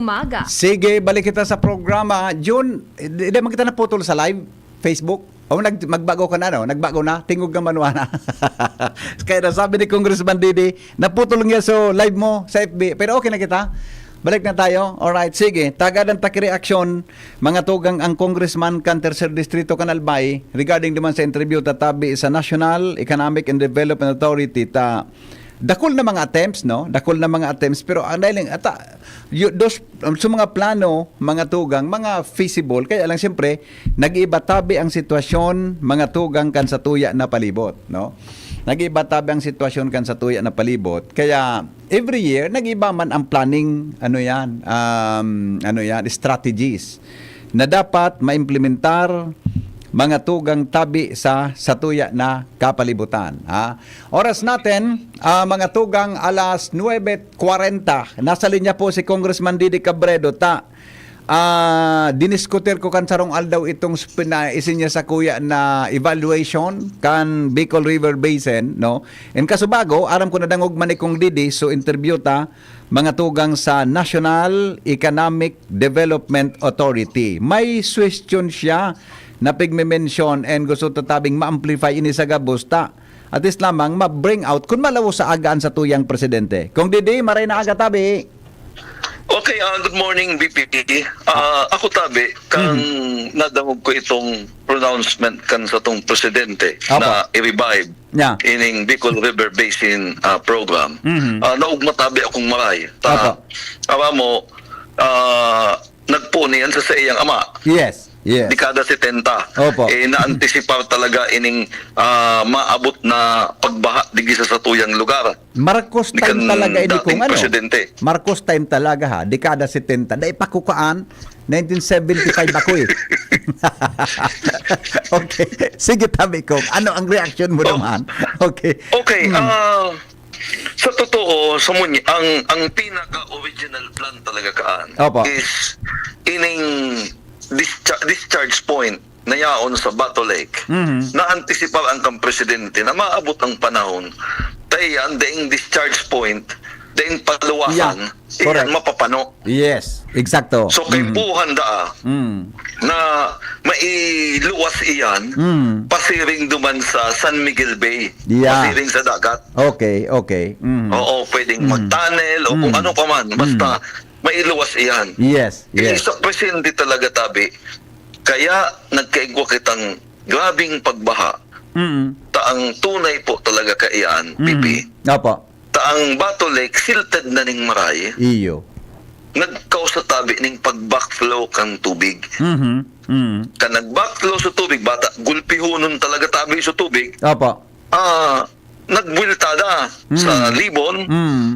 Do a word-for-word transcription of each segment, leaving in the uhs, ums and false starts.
umaga. Sige, balik kita sa programa. Jun, di, di man kita naputol sa live, Facebook? O nag, magbago ka na, no? Nagbago na? Tingog ka manuana. Kaya nasabi ni Congressman Didi, naputol niya sa live mo sa F B. Pero okay na kita. Balik na tayo. Alright, sige. Tagadan ta ki reaksyon, mga tugang, ang congressman kan Tercer Distrito kan Albay regarding duman sa interview tatabi sa National Economic and Development Authority ta dakul na mga attempts, no? Dakul na mga attempts, pero ang dahil ata, yu-, dos, um, sa mga plano, mga tugang, mga feasible, kaya lang siyempre, nag-iiba tabi ang sitwasyon, mga tugang, kan sa tuya na palibot, no? Nag-iiba tabi ang sitwasyon kan sa tuya na palibot. Kaya, every year, nag-iba man ang planning, ano yan, um, ano yan, strategies na dapat maimplementar, mga tugang, tabi sa, sa tuya na kapalibutan, ha? Oras natin, ah, mga tugang, alas nuebe kwarenta. Nasa linya po si Congressman Didi Cabredo. Ta, ah, diniskutir ko kan sarong aldaw itong s-, pina-, isin niya sa kuya na evaluation kan Bicol River Basin, no? And kasubago, aram ko nadangog man ni Kong Didi, so interview ta, mga tugang sa National Economic Development Authority. May suwestiyon siya na pigme-mention and gusto ta tabing ma-amplify ini sa gabos ta. At least lamang, ma-bring out kun malawo sa agaan sa tuyang presidente. Kong Didi, maray na aga tabi. Okay, ah, good morning, B P P. Ah, ako tabi, kang nadangog ko itong pronouncement kan satong presidente Apo. na i-revive Yeah. ining Bicol River Basin, ah, program. Mhm. Ah, naugma tabi akong maray. Ta, Apo. awa mo, ah, nagpuni yan sa saiyang ama. Yes, yes. Dekada setenta. Opo. Eh, naantisipar talaga ining, ah, maabot na pagbaha digdi sa satuyang lugar. Marcos Di time kan talaga ini dating kung ano. presidente. Marcos time talaga ha, dekada setenta. Dai pa kukaan, nineteen seventy-five ako eh. Okay. Sige, tabi ko. Ano ang reaction mo Oh. naman? Okay. Okay, Mm. ah, sa totoo, sa Muny-, ang, ang pinaka-original plan talaga kaan Opo. is ining discha-, discharge point na yaon sa Bato Lake. Mhm. Na-antisipar ang kang presidente na maabot ang panahon, ta iyan, daing discharge point, daing paluwasan, Yeah. iyan Correct. mapapano. Yes, eksakto. So, Mhm. kaipuhan daa Mm. na mailuwas iyan, Mm. pasiring duman sa San Miguel Bay, Yeah. pasiring sa dagat. Okay, okay. Mhm. Oo, pwedeng Mm. mag-tunnel o kung Mm. ano pa man. Mm. Basta, mailuwas iyan. Yes, Eh, yes. sa presente talaga, tabi, kaya nagkaigwa kitang grabing pagbaha. Mm. Ta ang tunay po talaga kaiyan, Mm. P P. Opo. Ta ang Bato Lake, silted na ning maray. Iyo. Nagkausa tabi ning pag-backflow kang tubig. Mhm. Mm. Kan nag-backflow sa tubig, bata, gulpihonon talaga tabi sa tubig. Opo. Ah, nagbuweltada sa Mm. Libon, Mm.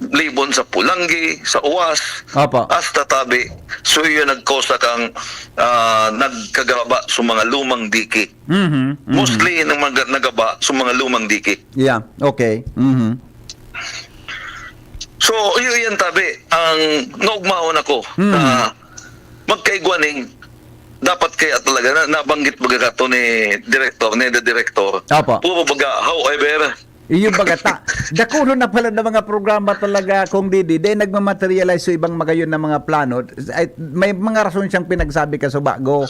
Libon sa Pulangi, sa Uwas, Opo. hasta tabi. So, yun nagkosa kang, ah, nagkagaba sa mga lumang diki. Mhm, mhm. Mostly, nang mga nagaba sa mga lumang diki. Yeah, okay. Mhm. So, iyo yan, tabi. Ang naugmaon ako Mm. na magkaigwa ning dapat kaya talaga na, nabanggit baga ka to ni Director, ni the Director. Opo. Puro baga, however. Iyo baga ta. Dakulo na pala na mga programa talaga, Kong Didi. Dahil nagmamaterialize sa ibang magayon na mga plano. Ay, may mga rason siyang pinagsabi ka sa bago.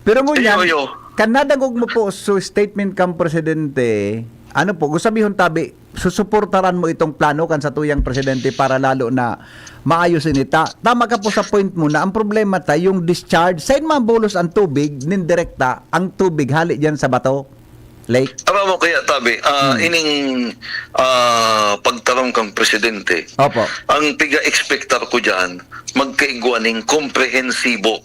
Pero ngunyan, Iyo, iyo. kan nadangog mo po sa statement kang presidente, ano po, gusto sabihon tabi, susuportaran mo itong plano kan satuyang presidente para lalo na maayos ini. Ta-, tama ka po sa point mo na ang problema ta, yung discharge, sain mabulos ang tubig, nin direkta, ang tubig hali diyan sa Bato Lake? Aram mo kaya, tabi, ah, Hmm. ining, ah, pagtaram kang presidente, Opo. ang piga-expectar ko diyan, magkaigwa ning komprehensibo,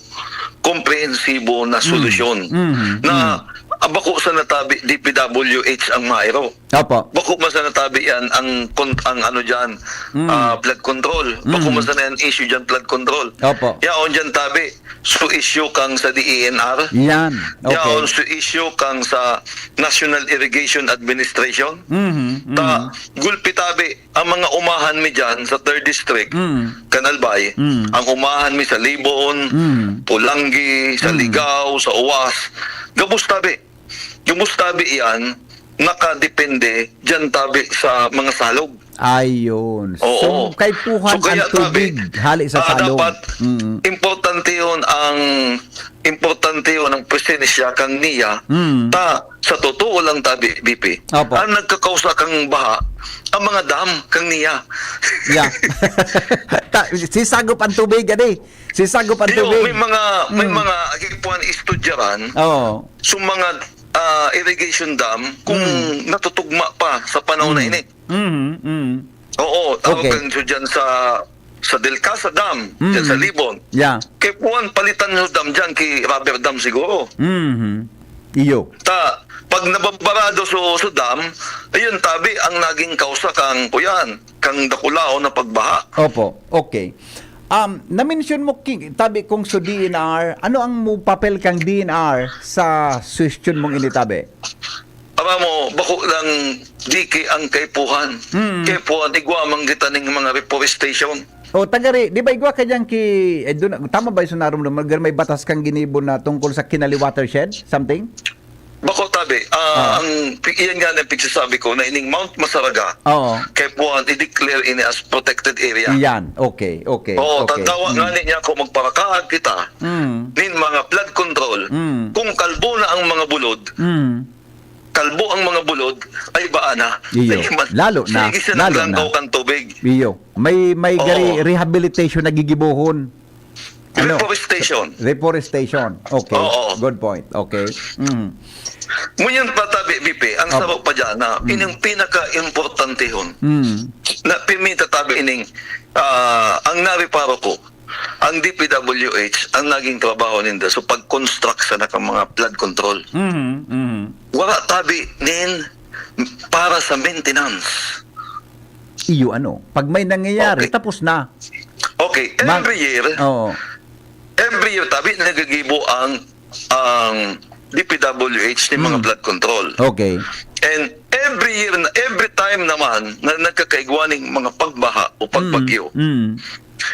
komprehensibo na Hmm. solusyon Hmm. na, Hmm. ah, bako sa natabi, D P W H ang mairo. Opo. Bako man sa natabi yan ang kon-, ang ano diyan, Mm. ah, flood control. Bako Mm. man sa na yan issue diyan, flood control. Opo. Yaon diyan tabi, so issue kang sa D E N R. Yan. Okay. Yaon so issue kang sa National Irrigation Administration. Mhm, Ta, mhm. gulpi tabi, ang mga umahan mi diyan sa third district, Mm. kan Albay, Mm. ang umahan mi sa Libon, Mm. Pulangi, sa Mm. Ligao, sa Uwas. Gabos tabi. Gabos tabi iyan, nakadepende diyan tabi sa mga salog. Ayun. So, Oo. kaipuhan So, kaya ang tubig tabi, hali sa ah, salog. dapat Mm. importante yun ang, importante yun ang presensya kang niya. Mm. Ta, sa totoo lang tabi, B P, Opo. ang nagkakausa kang baha, ang mga dam kang niya. Yeah. Ta, sisagop ang tubig, adi. Sisagop ang Yo, tubig. may mga, may Mm. mga agipuan istudyaran, Oo. so mga ah, irrigation dam, kung Mm. natutugma pa sa panahon na Mm. ini. Mhm, mhm. Oo, Okay. tawag kan siya dyan sa, sa Delcasa Dam, Mm. dyan sa Libon. Yeah. Kaipuhan, palitan nyo dam dyan, ki rubber dam siguro. Mhm. Iyo. Ta, pag nababarado so, so dam, ayun, tabi, ang naging kausa kang, kuyan, kang dakulaon na pagbaha. Opo. Okay. Um, na-mention mo, ki-, tabi kong so D N R, ano ang mo papel kang D N R sa suhestyon mong ini, tabi? Ama mo, bako lang diki ang kaipuhan. Mm. Kaipuhan, igwa man kita ning mga reforestation. O, tagari, di ba igwa ka dyan ki, eh, dun, tama ba yung sunarom naman? May batas kang ginibo na tungkol sa Kinali watershed? Something? Bako tabi, ah, Ah. ang, iyan nga ang pigsasabi ko na ining Mount Masaraga, Oo. kaipuhan, i-declare ini as protected area. Iyan. Okay, okay. Oo, okay. tandawa Mm. nga niya ako magparakahag kita, Mm. nin mga flood control, Mm. kung kalbo na ang mga bulod, Mm. kalbo ang mga bulod, ay baa na. Iyo. Sige man. Lalo na. Sige, Lalo sinaglang na. ka ang tubig. Iyo. May, may Oo. gari rehabilitation na gigibohon. Ano? Reforestation. Reforestation. Okay. Oo. Good point. Okay. Mm. Ngunyan pa tabi, B P, ang Opo. saro pa dyan na Mm. ining pinaka-importantehon Mm. na pimita tabi ining, ah, ang nariparo ko, ang D P W H, ang naging trabaho ninda, so pag-construct sana ka mga flood control. Mhm. Mhm. Wala tabi nin para sa maintenance. Iyo ano. Pag may nangyayari, Okay. tapos na. Okay, Ma- every year, Oo. every year tabi nagagibo ang, ang D P W H ni mga Mm. flood control. Okay. And every year, na every time naman na nagkakaigwa ning mga pagbaha o pagbagyo, Mm.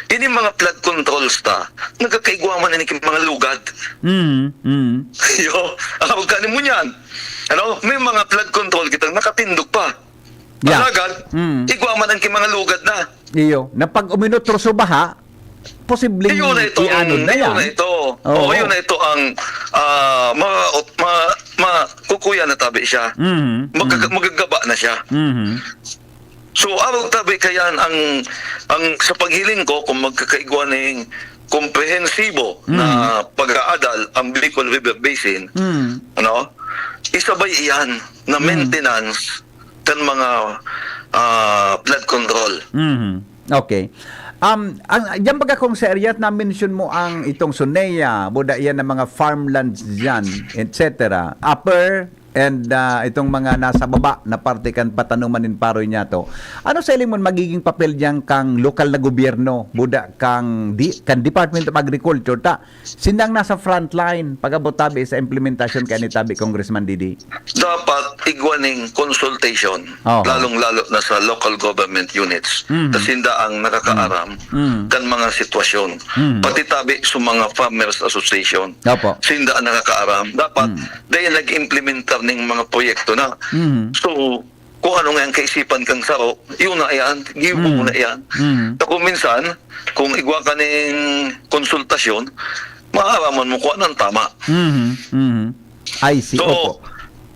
ini mga flood controls ta, nagkakaigwa man ini king mga lugad. Mm. Mm. Yo, ang kani mo niyan. Ano, may mga flood control kita nakatindog pa. Yeah. Alagad, Mm. igwa man ang king mga lugad na. Iyo. Na pag uminutro sa baha, posibleng Yun na ito, iano na yun yan. na ito. Oo. Oh, yun na ito ang, ah, ma, ma, ma, kukuya na tabi siya. Mhm. Magag- Mhm. magagaba na siya. Mhm. So, arog tabi kayan ang, ang sa paghiling ko, kung magkakaigwa ning komprehensibo Mm. na pag-aadal ang Bicol River Basin, Mm. ano, isabay iyan na Mm. maintenance kan mga, ah, flood control. Mhm. Okay. Um, ang, diyan baga kung sa area na mention mo ang itong Sonea, buda yan ng mga farmlands diyan, et cetera. Upper and, ah, itong mga nasa baba na parte kan patanuman nin paroy niya to. Ano sa ilimon magiging papel diyan kang lokal na gobyerno, buda kang di, kan Department of Agriculture ta? Sindang nasa frontline pag-abot tabi sa implementasyon kay ni tabi Congressman Didi. Dapat igwa ning consultation, Oo. lalong-lalo na sa local government units. Mhm. Ta sinda ang nakakaaram Mhm. kan mga sitwasyon. Mhm. Pati tabi sa mga farmers association. Opo. Sinda ang nakakaaram. Dapat Mhm. dahil nag-implementar ning mga proyekto na. Mhm. So, kung ano nga ang kaisipan kang saro, yun na yan, gibo Mhm. na yan. Mhm. Ta kung minsan, kung igwa ka ning konsultasyon, maaaraman mo kung anong tama. Mhm. Mhm. I see. So, Opo.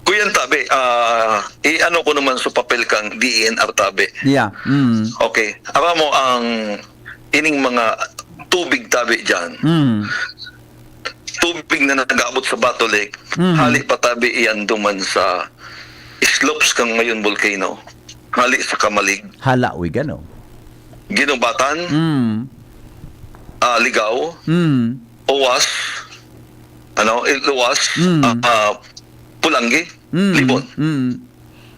kuyan tabi, ah, i-ano ko naman sa papel kang D E N R tabi. Yeah. Mm. Okay. Aram mo ang ining mga tubig tabi dyan. Mm. Tubig na nag-abot sa Bato Lake, Mhm. hali pa tabi iyan duman sa slopes kang Mayon Volcano. Hali sa Camalig, Hala, uy, gano. Guinobatan, Mm. ah, Ligao, Mm. Oas, ano, Iloas, Mm. ah, ah, Pulangi, Mm. Libon. Mm.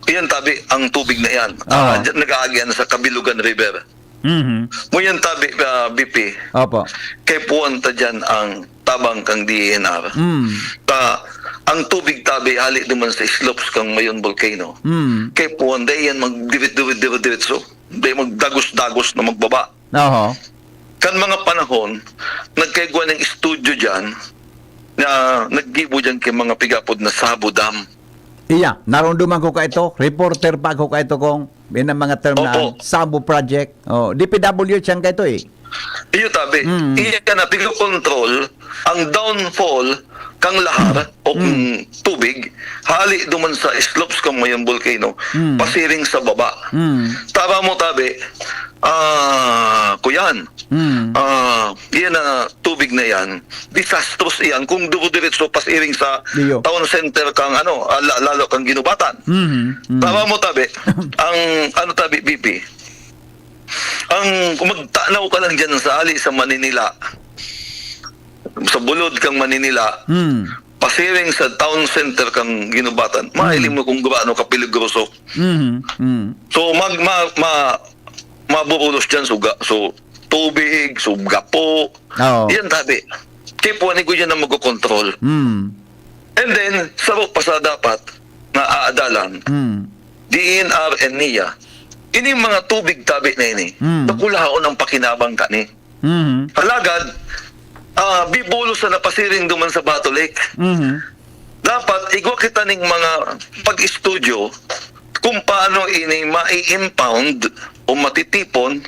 Iyan tabi ang tubig na iyan. Ah. Ah, dyan, nag-aagi yan sa Kabilugan River. Mhm. Ngunyan tabi, ah, B P, Opo. kaipuhan ta dyan ang tabang kang D E N R. Mm. Ta, ang tubig tabi hali duman sa slopes kang Mayon Volcano. Mm. Kaipuhan, dai yan magdirit-dirit-dirit-diritso. Dai magdagos-dagos na magbaba. Oho. Kan mga panahon, nagkaigwa ng estudyo dyan na naggibo dyan kay mga pigapod na Sabo Dam. Iya, narumduman ko kaito, reporter pa ako kaito, Kong. Yan ang mga term na Opo. Sambo Project. Oh, D P W H yan kaito eh. Iyo tabi, Mm. iya na pinokontrol ang downfall kang lahar o kung Mm. tubig, hali duman sa slopes kang mayong volcano, Mm. pasiring sa baba. Mm. Tara mo tabi, ah, kuyan, Mm. ah, iyan na tubig na yan, disastrous iyan kung duro-diretso pasiring sa Iyo. Town center kang ano, ah, la- lalo kang Ginubatan. Mhm. Mm. Tama mo tabi, ang ano tabi, B P, ang kung magtanaw ka lang dyan sa hali sa Maninila, sa bulod kang Maninila, Mm. pasiring sa town center kang Ginubatan, Mm. mahiling mo kung gaano kapeligroso. Mhm. Mm. So, mag, ma, ma, maburulos dyan, so, ga, so, tubig, so, gapo. Oo. Yan, tabi. Kaya po, ani ko dyan na magkokontrol. Mm. And then, saro pa sa dapat na aadalan, Mm. D E N R and nia, ini mga tubig tabi na ini, Mm. dakulaon ang pakinabang kani. Mhm. Alagad, ah, bibulos na napasiring duman sa Bato Lake. Mhm. Dapat igwa kita ning mga pag-estudyo kung paano ini mai-impound o matitipon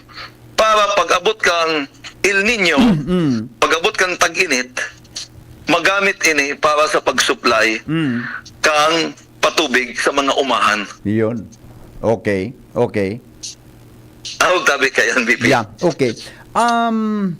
para pag-abot kang El Niño, Mm. pag-abot kang tag-init, magamit ini para sa pag-supply Mm. kang patubig sa mga umahan. Yun. Okay. Okay. Ang tabi kayan, B P. Yeah, okay. Um,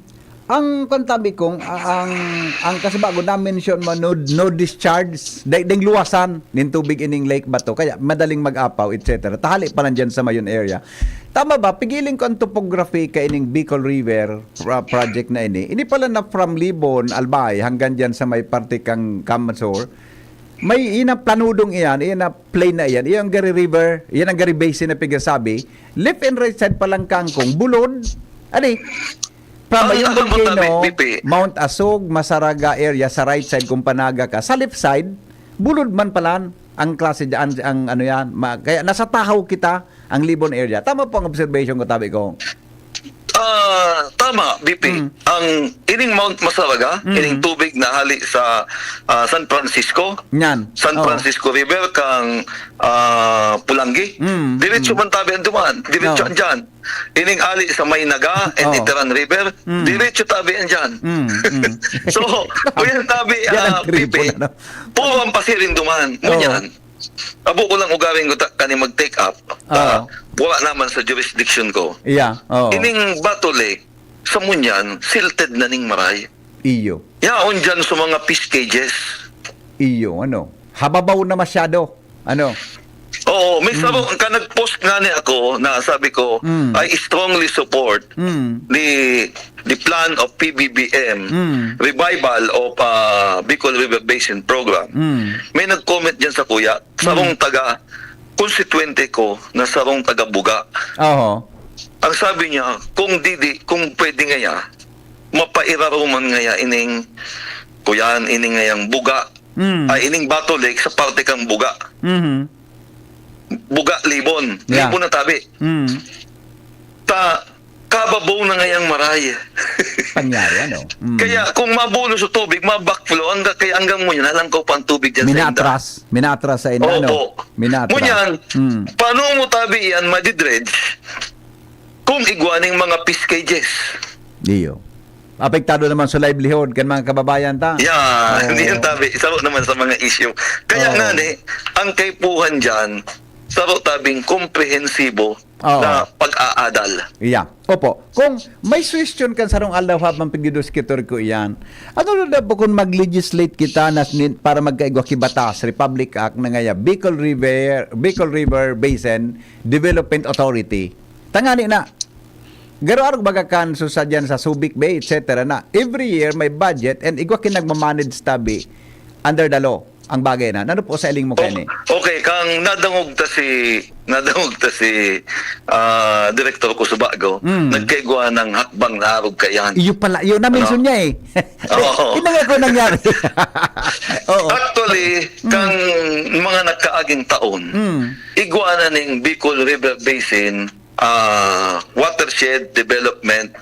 ang kwan tabi kong, a- ang, ang kasi bago na-mention mo, no, no discharge, dai, ding luwasan nin tubig ining lake ba to? Kaya madaling mag-apaw, et cetera. Tahali pa lang dyan sa Mayon area. Tama ba? Pigiling ko ang topography ka ining Bicol River pro- project na ini. Ini pala na from Libon, Albay, hanggang dyan sa may parte kang Camasor. May ina planudong iyan, ina plain na iyan. Iyan ang gari river, iyan ang gari basin na pigasabi. Left and right side pa lang kangkong, bulod. Ani? From Ang Ayungin alam mo, Volcano, tabi, Pipi. Mount Asog, Masaraga area, sa right side kung panaga ka. Sa left side, bulod man palan ang klase dyan, ang ano yan. Ma, kaya nasa Tahaw kita, ang Libon area. Tama po ang observation ko, tabi ko. Ah, tama, B P. Mm. Ang ining Mount Masaraga, Mm. ining tubig na hali sa, ah, San Francisco, Yan. San Oo. Francisco River, kang, ah, Pulangi. Mm, Diretso mm. man tabi ang duman. Diretso Oo. ang dyan. Ining ali sa Maynaga, Oo. Etiran River, Mm. diretso tabi ang dyan. Mm, mm. So, kuyan tabi, Yan ang ah, triple, Pipi, ano? puro ang pasiring duman. Oo. Ngunyan, abo ko lang ugaring ko ta-, kani mag-take up. Oo. Ah, wala naman sa jurisdiction ko. Yeah, oo. Ining Bato Lake, sa Munyan, silted na ning maray. Iyo. Yaon dyan sa mga fish cages. Iyo, ano? Hababaw na masyado. Ano? Oo, may Mm. saro, ka nag-post nga ni ako na sabi ko, Mm. "I strongly support Mm. the, the plan of P B B M, Mm. revival of, ah, Bicol River Basin Program." Mm. May nag-comment dyan sa kuya, sarong Mm. taga, konstituwente ko na sarong taga Buga. Oho. Ang sabi niya, kung didi, kung pwede ngaya, mapairaruman ngaya ining, kuyan, ining ngayang Buga, Mm. ay, ining Bato Lake sa parte kang Buga. Mhm. Buga, Libon. Yeah. Libon na tabi. Mm. Ta, kababaw na ngayang maray. Pangyari, ano? Mm. Kaya kung mabulo sa tubig, ma-backflow, hangga-, kaya hanggang ngunyan, alam ko pa ang tubig dyan sa inda. Minaatras. Minaatras sa inda, ano? Opo. Minaatras. Ngunyan, Mm. paano mo tabi yan, madidredge, kung igwa ning mga fish cages? Iyo. Apektado naman sa livelihood kan mga kababayan ta. Yeah, Oo. hindi yan tabi. Isa ro naman sa mga issue. Kaya Oo. nga ni, ang kaipuhan dyan, saro tabing komprehensibo Oo. na pag-aadal. Yeah. Opo. Kung may suggestion kan sarong aldaw habang pigdidos kitor ko iyan, ano na daw po kung mag-legislate kita na nin-, para magkaigwa ki batas, Republic Act na ngaya, Bicol River, Bicol River Basin Development Authority? Tangani na. Garo arog baga kan susadyan sa Subic Bay, et cetera na. Every year may budget and igwa ki nagmamanage tabi under the law ang bagay na. Ano po sa iling mo O-, kani? okay, kang nadangog ta si, nadangog ta si, ah, Direktor ko sa Bago, Mm. nagkaigwa ng hakbang na arog kaiyan. Iyo pala, yun na-mention Ano? niya eh. Oo. Yun na nga po nangyari. Oo. Actually, Mm. kang mga nagkaaging taon, Mm. igwa na ning Bicol River Basin, ah, Watershed Development,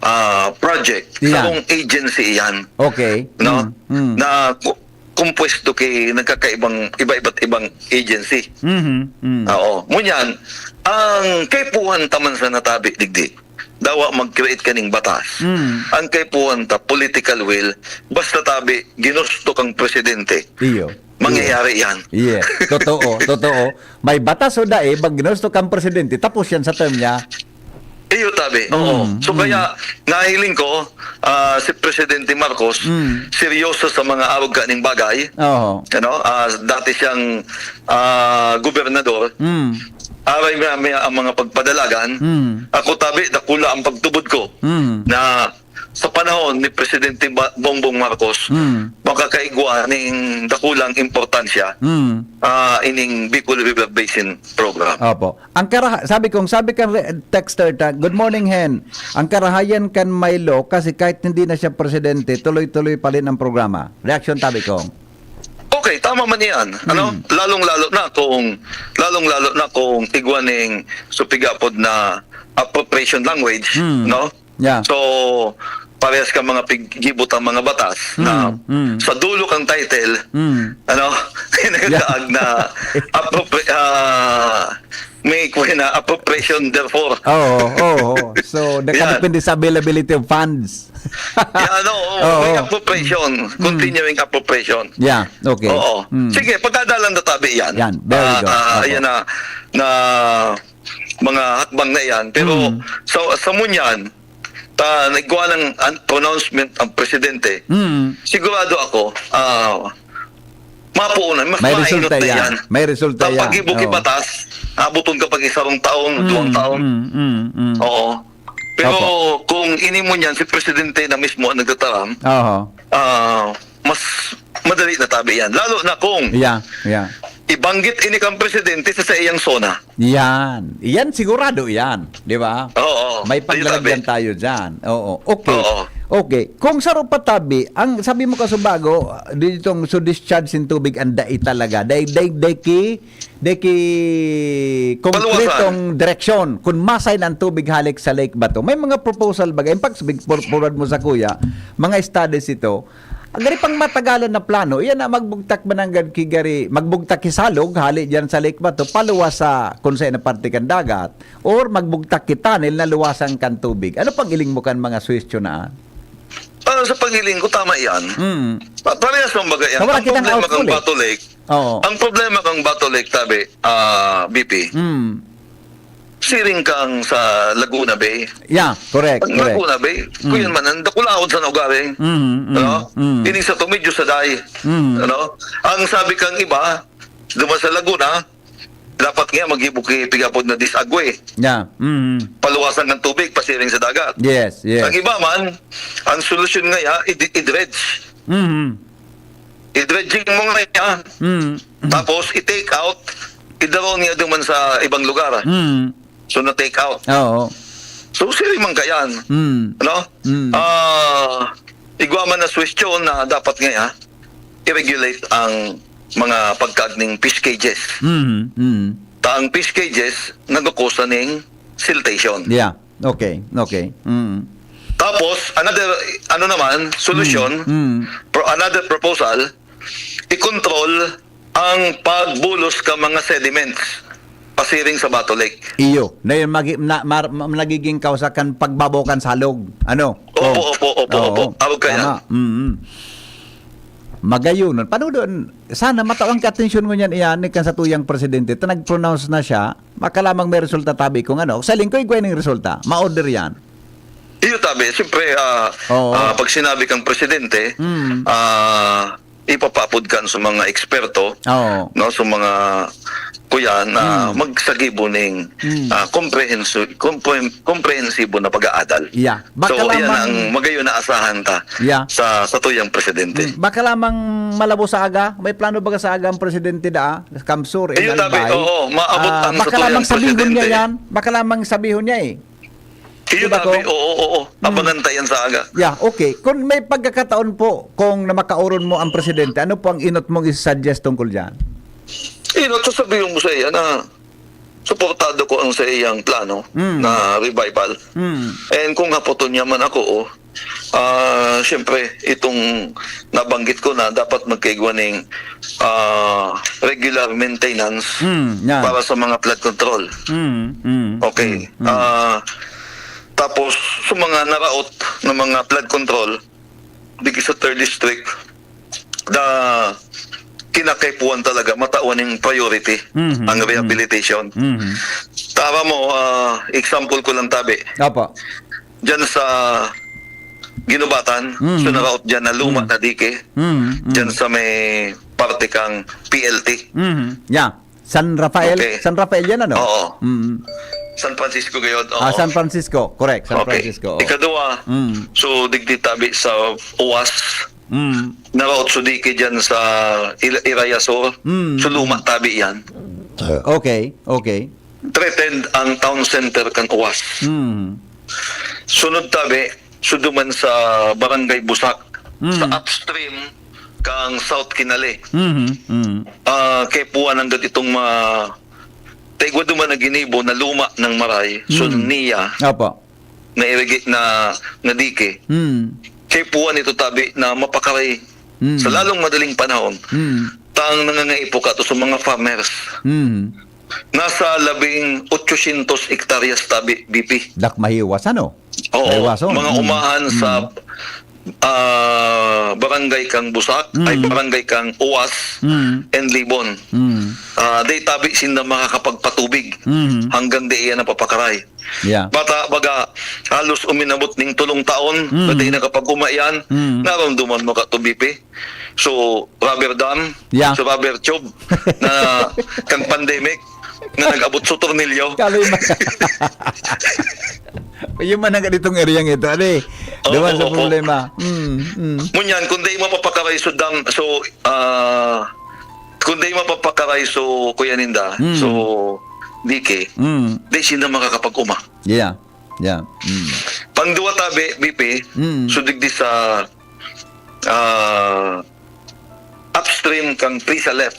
ah, Project. Yeah. Sarong agency iyan. Okay. No? Mm, mm. Na ku-, kumpuwesto ki nagkakaibang, iba-iba't ibang agency. Mhm, mm. Oo. Ngunyan, ang kaipuhan ta man sa natabi digdi, dawa mag-create ka ning batas. Mm. Ang kaipuhan ta, political will, basta tabi, ginusto kang presidente, Iyo. Mangyayari Iyo. yan. Yes. Totoo, totoo. May batas o dai, pag ginusto kang presidente, tapos yan sa term niya. Iyo, tabi. Oo. Mm, So, mm. kaya, nahiling ko, ah, si Presidente Marcos, Mm. seryoso sa mga arog kaning bagay. Oo. Ano? Ah, dati siyang, ah, gobernador. Mm. Aray, may, may, ang mga pagpadalagan. Mm. Ako, tabi, dakula ang pagtubod ko Mm. na sa panahon ni Presidente Ba-, Bongbong Marcos, Mm. makakaigwa ning dakulang importansya, Mm. ah, ining Bicol River Basin Program. Opo. Ang karaha-, sabi kong, sabi kan re-, texter ta, "Good morning, Hen. Ang karahayan kan Milo kasi kahit hindi na siya presidente, tuloy-tuloy pa rin ang programa." Reaksyon, tabi kong. Okay, tama man iyan. Ano? Mm. Lalong-lalo na kung, lalong-lalo na kung igwa ning supigapod na appropriation language, Mm. no? Yeah. So, parehas ka mga pig-, gibot ang mga batas na Mm, mm. sa dulo kang title, Mm. ano, Yeah. nagtaag na appropri-, ah, may kuha na appropriation, therefore. Oo, oo. So, Yan. nakadepende sa availability of funds. Yeah, ano, oo, may Oo. appropriation, Mm. continuing appropriation. Yeah, okay. Oo. Mm. Sige, pagkadalan na tabi yan. Yan, very Ah, good. ah, Opo. ayan na, na mga hakbang na yan. Pero Mm. sa, sa ngunyan, ta, nagkuha ng an-, pronouncement ang presidente, Mm. sigurado ako, ah, mapuunan, mas May mainot resulta na yan. yan. May resulta Sa yan. pag-ibuki Oo. batas, abuton ka pag isarong taon, Mm, duwang taon. mm, mm, mm. Oo. Pero Opo. kung ini mo niyan, si presidente na mismo ang nagtataram, Oho. ah, mas madali na tabi yan. Lalo na kung Yeah, yeah. ibanggit ini kang presidente sa saiyang zona. Yan. Yan, sigurado yan. Di ba? Oo. May Ayun, paglalagyan tabi. tayo dyan. Oo. Okay. Oo. Okay. Kung saro pa tabi, ang sabi mo kasubago, ditong so discharge sin tubig ang dai talaga. Dai, dai, dai ki, dai ki konkretong Paluwasan. direksyon. Kung masay na ang tubig halik sa Lake Bato. May mga proposal baga. In fact, big for-, forward mo sa kuya, mga studies ito. Ang gari pang matagalan na plano, iyan na magbugtak mananggad ki gari, magbugtak ki salog, hali diyan sa Lake Bato, paluwas sa kung saan na parte kan dagat, or magbugtak ki tunnel na luwasan kan tubig. Ano pang iling mo kan mga suwestiyon na? Ah, sa pag-iling ko, tama yan. Mm. Pa-, parehas lang baga yan. Sa wala Ang kitang problema outfall kang eh. Bato Lake, Oo. ang problema kang Bato Lake, tabi, ah, B P, Mm. siring kang sa Laguna Bay. Yeah, correct, Ang correct. Laguna Bay, Mm. kuyan man, ang dakulaon sa naugaring. Mm, mm, Ano? mm. Ini sa tumidyo sa day. Mm. Ano? Ang sabi kang iba, duman sa Laguna, dapat nga mag-ibuki pigapod na disagwe. Yeah. Mm. Paluwasan ng tubig, pasiring sa dagat. Yes, yes. Ang iba man, ang solusyon nga ya, i-, i-dredge. Mm. I-dredging mo nga ya, Mm. tapos i-take out, idaro niya duman sa ibang lugar. Mm. So, na-take out. Oo. So, siri man kayan. Mm. Ano? Mm. Ah, igwa man na suwestiyon na dapat nga ya, i-regulate ang mga pagkaag ning fish cages. Mm. Mm. Ta ang fish cages, nagkukusa ning siltation. Yeah. Okay. Okay. Mm. Tapos, another, ano naman, solusyon, Mm. Mm. pro-, another proposal, i-control ang pagbulos ka mga sediments pasiring sa Bato Lake. Iyo. Na yun, magi-, na, mar-, ma-, nagiging kausa kan pagbabaw kan salog. Ano? Opo, Oh. opo, opo, Oo. opo. Arog kaya. Tama. Mm. Magayon. Paano doon? Sana matawan ka atensyon ngunyan iyan ni kan sa tuyang presidente. Ta nag-pronounce na siya. Makalamang may resulta tabi kung ano. Sa lingkoy, igwa ning resulta. Ma-order yan. Iyo tabi, siyempre, ah, Oo. ah, pag sinabi kang presidente, Mm. ah, ipapapod kan sa mga eksperto, Oo. no, sa mga kuyan na Mm. magsagibo ning, Mm. ah, komprehenso-, kompre-, komprehensibo na pag-aadal. Yeah. Baka So, iyan lamang ang magayon na asahan ta Yeah. sa, sa tuyang presidente. Mm. Baka lamang malabo sa aga, may plano baga sa aga ang presidente da, Kamsur, Iyo, tabi, Inalbay? Oo, maabot Ah, ang sa baka tuyang lamang sabihon niya presidente. yan. Baka lamang sabihon niya eh. Iyo, Diba, tabi, Kong? Oo, oo, oo. Hmm. Abangan ta yan sa aga. Yeah, okay. Kung may pagkakataon po, kung na makauron mo ang presidente, ano po ang inot mong isusuggest tungkol dyan? Inot, sasabihin mo sa iya na suportado ko ang sa iyang plano Hmm. na revival. Hmm. And kung hapoton niya man ako, oh, Ah, siyempre, itong nabanggit ko na dapat magkaigwa ning, ah, regular maintenance Mm, yan. para sa mga flood control. Mm, mm, Okay. mm, mm. Ah, tapos, sa mga naraot na mga flood control, dito sa third district, the kinakaipuhan talaga, matawan yung priority, Mhm, ang mhm. rehabilitation. Mhm. Tara mo, ah, example ko lang, tabi. Apo. Diyan sa Ginubatan, Mhm. so naraot diyan na luma Mhm. na dike. Mhm, mhm. Diyan sa may parte kang P L T. Mhm. Yeah. San Rafael? Okay. San Rafael yan, ano? Oo. Mm. San Francisco gayon, oo. Ah, San Francisco. Correct, San Okay. Francisco, oo. Ikadua, Mm. so digdi tabi sa Uwas, Mm. naraot so dike diyan sa Ila-, Iraya Sur. Mm. So luma tabi yan. Okay, okay. Threatened ang town center kan Uwas. Mm. Sunod tabi, so duman sa Barangay Busak, Mm. sa upstream kang South Kinale. Mhm, mm. Ah, kaipuhan nanggad itong ma-, taigwa duman na ginibo na luma ng maray, so Mm. niya, Apo. na irigi-, na, na dike. Mm. Kaipuhan ito tabi na mapakaray Mm. sa lalong madaling panahon. Mm. Tang nangangaipo ka to sa mga farmers. Mm. Nasa labing otsosyentos hektaryas tabi, B P. Dak mahiwas, ano? Oo, Mahiwason. mga Mm. umahan sa, Mm. ah, barangay kang Busak, ay, Mm. barangay kang Uwas Mm. and Libon. Mm. Ah, di tabi sinda makakapagpatubig Mm. hanggang di iyan napapakaray. Yeah. Bata, baga, halos uminabot ning tulong taon, Mm. na di nakapag-uma iyan, Mm. naramdaman mo ka to, B P. So, rubber dam, Yeah. so, rubber tube na kang pandemic, na nag-abot sa tornilyo. Kaloy man. Yung man ang ganitong area ito, ano eh. Oo, Duman sa oo, oo. problema. Mm, mm. Ngunyan, kung di mapapakaray so dam, so, ah, kung di mapapakaray so, Kuya Ninda, Mm. so, dike, Mm. di sila makakapag-uma. Yeah. Yeah. Mm. Pangduwa tabi, B P, Mm. so digdi sa, ah, upstream kang Prisa Left.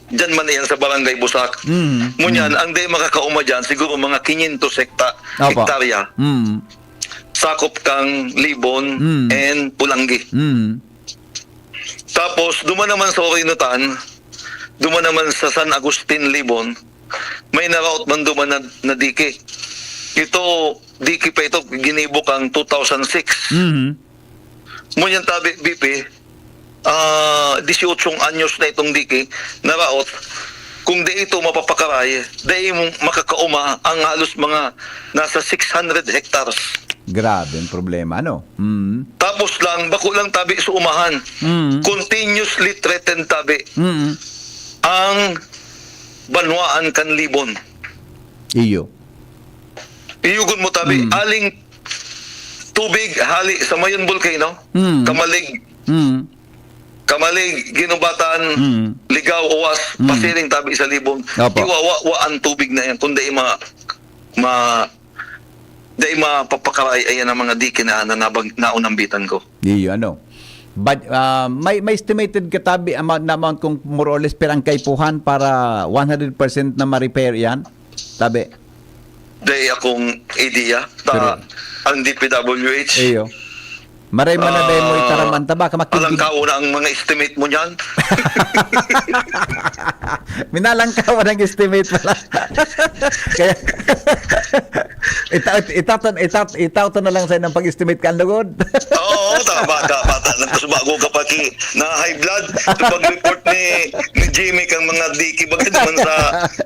Diyan man iyan sa Barangay Busak. Mm. Ngunyan, Mm. ang di makakauma diyan, siguro mga quinientos hekta-, Apo. hektarya. Mm. Sakop kang Libon Mm. and Pulanggi. Mm. Tapos, duman naman sa Orinutan, duman naman sa San Agustin, Libon, may naraot man duman na, na dike. Ito, dike pa ito, ginibo kang two thousand six. Mhm. Ngunyan tabi, B P, ah, dieciocho anyos na itong dike, naraot. Kung di ito mapapakaray, di mo makakauma ang halos mga nasa six hundred hectares. Grabe ang problema, ano? Mm. Tapos lang, bako lang tabi sa umahan. Mm. Continuously threatened tabi Mm. ang banwaan kan Libon. Iyo. Iyugon mo tabi, Mm. aling tubig hali sa Mayon Volcano, Mm. Kamalig, Mm. Kamalig, Ginubatan, Mm. Ligaw, Uwas, Mm. pasiring tabi sa Libon. Opo. Iwawa-wa ang tubig na yan, kung dai ma-, ma-, dai mapapakaray, ayan ang mga dike na, na nabag-, naunambitan ko. Iyo, ano. But, ah, may, may estimated ka tabi amount na amount kung more or less per ang kaipuhan para one hundred percent na ma-repair yan? Tabi. Dai akong idea. Ta, Pero ang D P W H, Iyo. Maray man na dai mo ah, itaraman ta, baka makigig- alangkaw na ang mga estimate mo niyan. Minalangkawan ang estimate pala. Kaya, ita-, ita-, ita-, ita-, itaw to na lang sa inang pag-estimate ka, ang lugod. Oo, tama, tama. Tapos bago ka pa ki-, na high blood, ito pag-report ni, ni Jimmy kang mga diki, bagay naman sa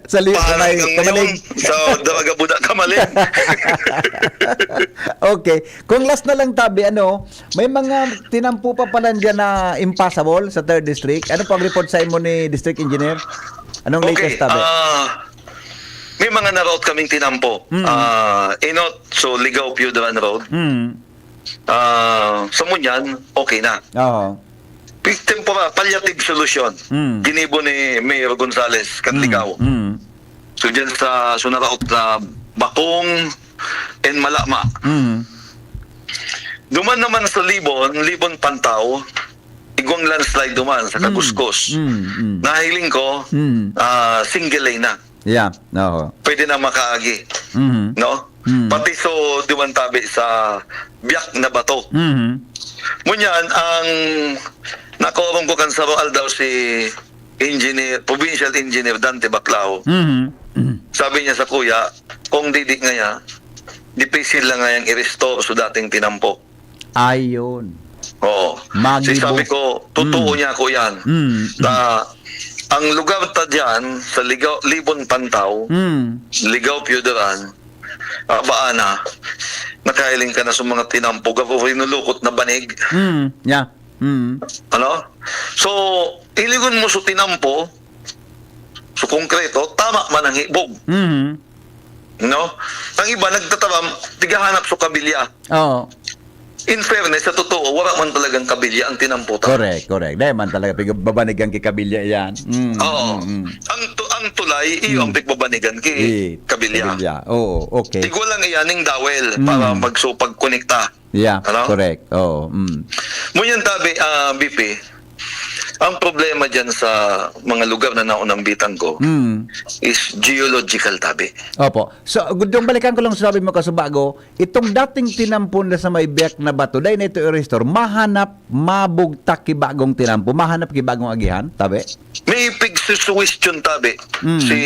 Sa li-, pangalan kamay-, kang kamalig. Ngayon, sa Daraga Buda, kamalig. Okay. Kung last na lang, tabi, ano, may mga tinampo pa pala dyan na impossible sa third district. Ano po ang report sa imo ni District Engineer? Anong Okay, latest, tabi? ah, may mga naraot kaming tinampo. Mm. Ah, Inot, so Ligao Piudran Road. Mm. Ah, sa Munyan, okay na. Oo. Pi-, tempora-, palliative solution. Mm. Ginibo ni Mayor Gonzales, kan Mm. Ligao. Mm. So, dyan sa, so naraot na Bakong and Malama. Mm. Duman naman sa Libon, Libon Pantaw, igwang landslide duman sa Mm. Kaguskos. Mm, mm. Nahiling ko, Mm. ah, single lane na. Yeah, oo. Pwede na makaagi. Mhm. No? Hmm. Pati so duman tabi sa biyak na bato. Mhm. Ngunyan, ang nakorom ko kan sarong aldaw si Engineer, Provincial Engineer Dante Baclao. Mhm. Mhm. Sabi niya sa kuya, kung didi ngaya, dipisil lang ngayang i-restore sa dating tinampo. Ayun. Oo. Magibong. Si sabi ko, totoo Mm. niya ako yan. Mm. Na ang lugar ta dyan, sa Ligaw, Libon Pantaw, Mm. Ligaw Pioderan, Abaana, nakahiling ka na sa mga tinampo, gabo rinulukot na banig. Mm. Yeah. Mm. Ano? So, iligon mo sa tinampo, sa konkreto, tama man ang hibog. Mm. No? Ang iba nagtataram, tigahanap sa kabilya. Oo. In fairness, sa totoo, wala man talagang kabilya ang tinamputan. Correct, correct. Dahil man talaga, pig-, babanigan ki kabilya yan. Mm, Oo. mm, mm. Ang tu-, ang tulay, iyo ang Mm. pigbabanigan ki Eh, kabilya. kabilya. Oo, okay. Igwa lang iyan ning dawel Mm. para magsupag konekta. Yeah, Ano? correct. Oo, mm. Ngunyan tabi, ah, B P, ang problema dyan sa mga lugar na naunambitan ko Mm. is geological tabi. Opo. So, gudong balikan ko lang sabi mo, Kasubago, itong dating tinampon na sa may biyak na bato, dahil na ito i-restore, mahanap, mabugtak ki bagong tinampo, mahanap ki bagong agihan, tabi? May pigsusuwestiyon tabi Mm. si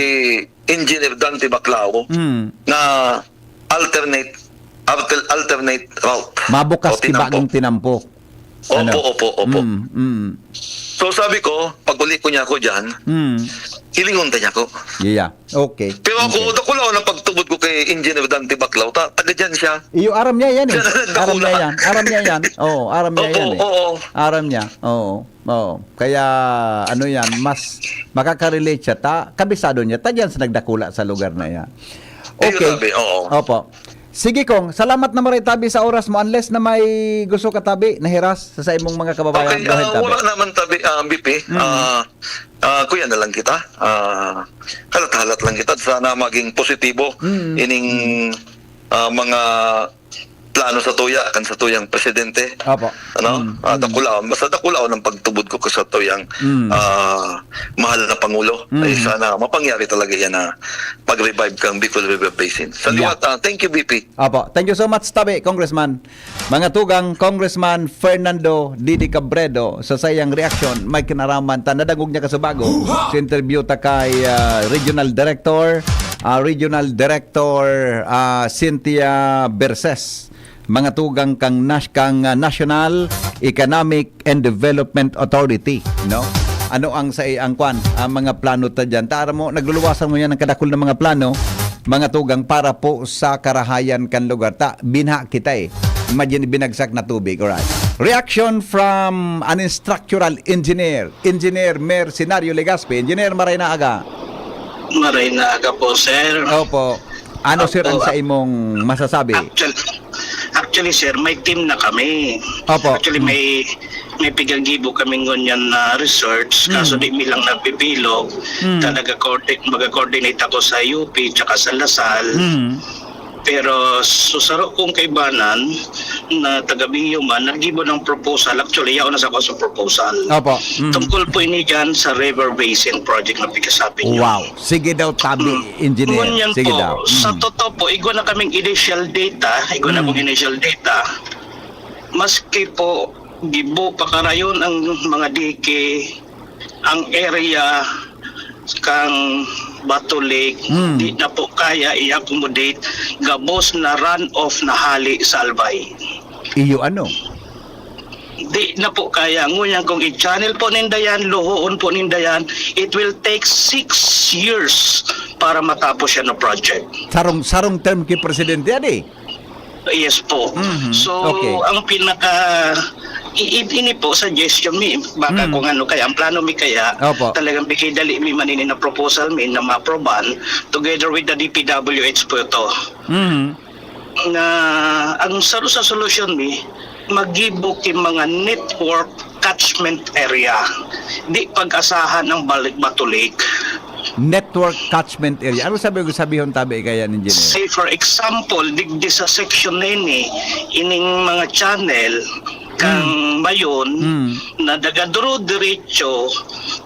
Engineer Dante Baclao Mm. na alternate, alter-, alternate route Mabukas o ki tinampo. bagong tinampo. Opo, Ano? opo, opo. Mm, mm. So, sabi ko, pag uli ko niya ako dyan, Mm. hilingon ta niya ako. Yeah. Okay. Pero ako, Okay. dakula ako ng pagtubod ko kay Engineer Dante Baclao. Ta-, taga dyan siya. Iyo, aram niya yan eh. Siya na nagdakula. Aram niya yan. Aram niya yan. Oo, aram niya Opo, yan eh. oo. Aram niya. Oo. Oo. Kaya, ano yan, mas makaka-relate siya. Ta, kabisado niya. Ta dyan sa nagdakula sa lugar na yan. Iyo, Okay. tabi, oo. Opo. Sige, Kong. Salamat na maray, tabi, sa oras mo. Unless na may gusto ka, tabi, nahiras sa, sa imong mga kababayan. Okay, Go ahead, ah, tabi. wala naman, tabi, ah, B P. Mm. Ah, ah, kuya na lang kita. Ah, halat-halat lang kita. Sana maging positibo Mm. ining, ah, mga plano sa tuya, kan sa tuyang presidente. Opo. Ano? Mm, Ah, mm. dakulaon. Basta dakulaon ang pagtubod ko sa tuyang, Mm. ah, mahal na Pangulo. Ay, Mm. sana mapangyari talaga yan na pag-revive kang Bicol River Basin. Sa Yeah. liwat, ah, thank you, B P. Opo. Thank you so much, tabi, Congressman. Mga tugang, Congressman Fernando Didi Cabredo, sa sayang reaksyon, may kinaraman ta, nadangog niya Kasubago, sa interview ta kay, ah, Regional Director, ah, Regional Director, ah, Cynthia Berses, mga tugang kang nas-, kang, ah, National Economic and Development Authority, no? Ano ang sa, ang kwan, ang mga plano ta dyan? Tara mo, nagluluwasan mo yan ng kadakul na mga plano, mga tugang, para po sa karahayan kan lugar. Ta, binha kita eh. Imagine, binagsak na tubig. Alright. Reaction from an structural engineer, Engineer Mercenario Legaspi. Engineer, maray na aga. Maray na aga po, sir. Opo. Ano, sir, Opo. ang sa imong masasabi? Actual-, actually, sir, may team na kami. Opo. Actually, Mm. may, may piganggibo kaming ngunyan na research, Mm. kaso di mi lang napibilog. Mm. Talaga, coordi-, mag-coordinate ako sa U P tsaka sa Lasal. Mm. Pero sa saro kong kaibanan na taga Baguio man, naggibo ng proposal. Actually, yaon na sa ako sa proposal. Opo. Mm. Tungkol po ini dyan sa River Basin Project na pagkasabi niyo. Wow. Sige daw, tabi, Mm. engineer. Ngunyan Sige po, daw. sa Mm. totoo po, igwa na kaming initial data, igwa na Mm. pong initial data, maski po, gibo pa karayon ang mga dike, ang area kang Bato Lake, Mm. di na po kaya i-accommodate gabos na runoff na hali sa Albay. Iyo ano? Di na po kaya. Ngunyan kung i-channel po ninda yan, luhoon po ninda yan, it will take six years para matapos yan na project. Sarong, sarong term ki Presidente, adi? Yes po. Mhm. So, Okay. ang pinaka, i-, i-, ini po, suggestion mi, baka Mm. kung ano kaya, ang plano mi kaya, Opo. talagang bigay dali mi manini na proposal mi na ma-aproban, together with the D P W H po ito. Mhm. Na ang sa, sa solusyon mi, magibo ki mga network catchment area. Di pag-asahan ang Balik Bato Lake. Network catchment area. Ano sabi ko sabihon tabi kaya, engineer? Say, for example, digdi sa section na ini, ining mga channel, kang Mayon, na nagaduro diretso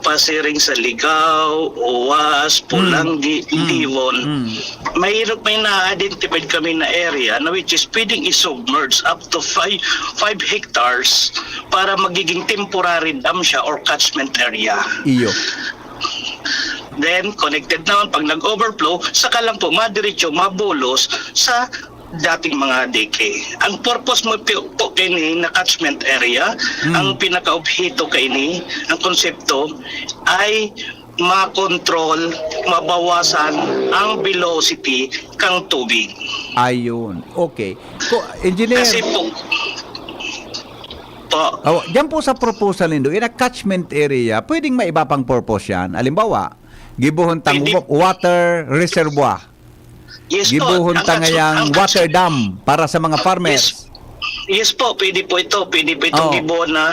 pasiring sa Ligaw, Uwas, Pulanggi, Liwon. Mayroon, may na-identified kami na area na which is pwedeng i-submerge up to five, five hectares para magiging temporary dam siya or catchment area. Iyo. Then, connected naman, pag nag-overflow, saka lang po madiretso, mabulos sa dating mga dike. Ang purpose mo po, po kini na catchment area, ang pinakaobheto kaini, ang konsepto ay makontrol, mabawasan ang velocity kang tubig. Ayun. Okay. Ko, engineer, Kasi po, po, oh, diyan po sa proposal nindo, in a catchment area, pwedeng may iba pang purpose yan. Halimbawa, gibohon tang Pwede. Water reservoir. Yes po. Gibohon Ang ta action- ngayang ang water action- dam para sa mga farmers. Yes. Yes po, pwede po ito. Pwede po itong Oo. gibohon na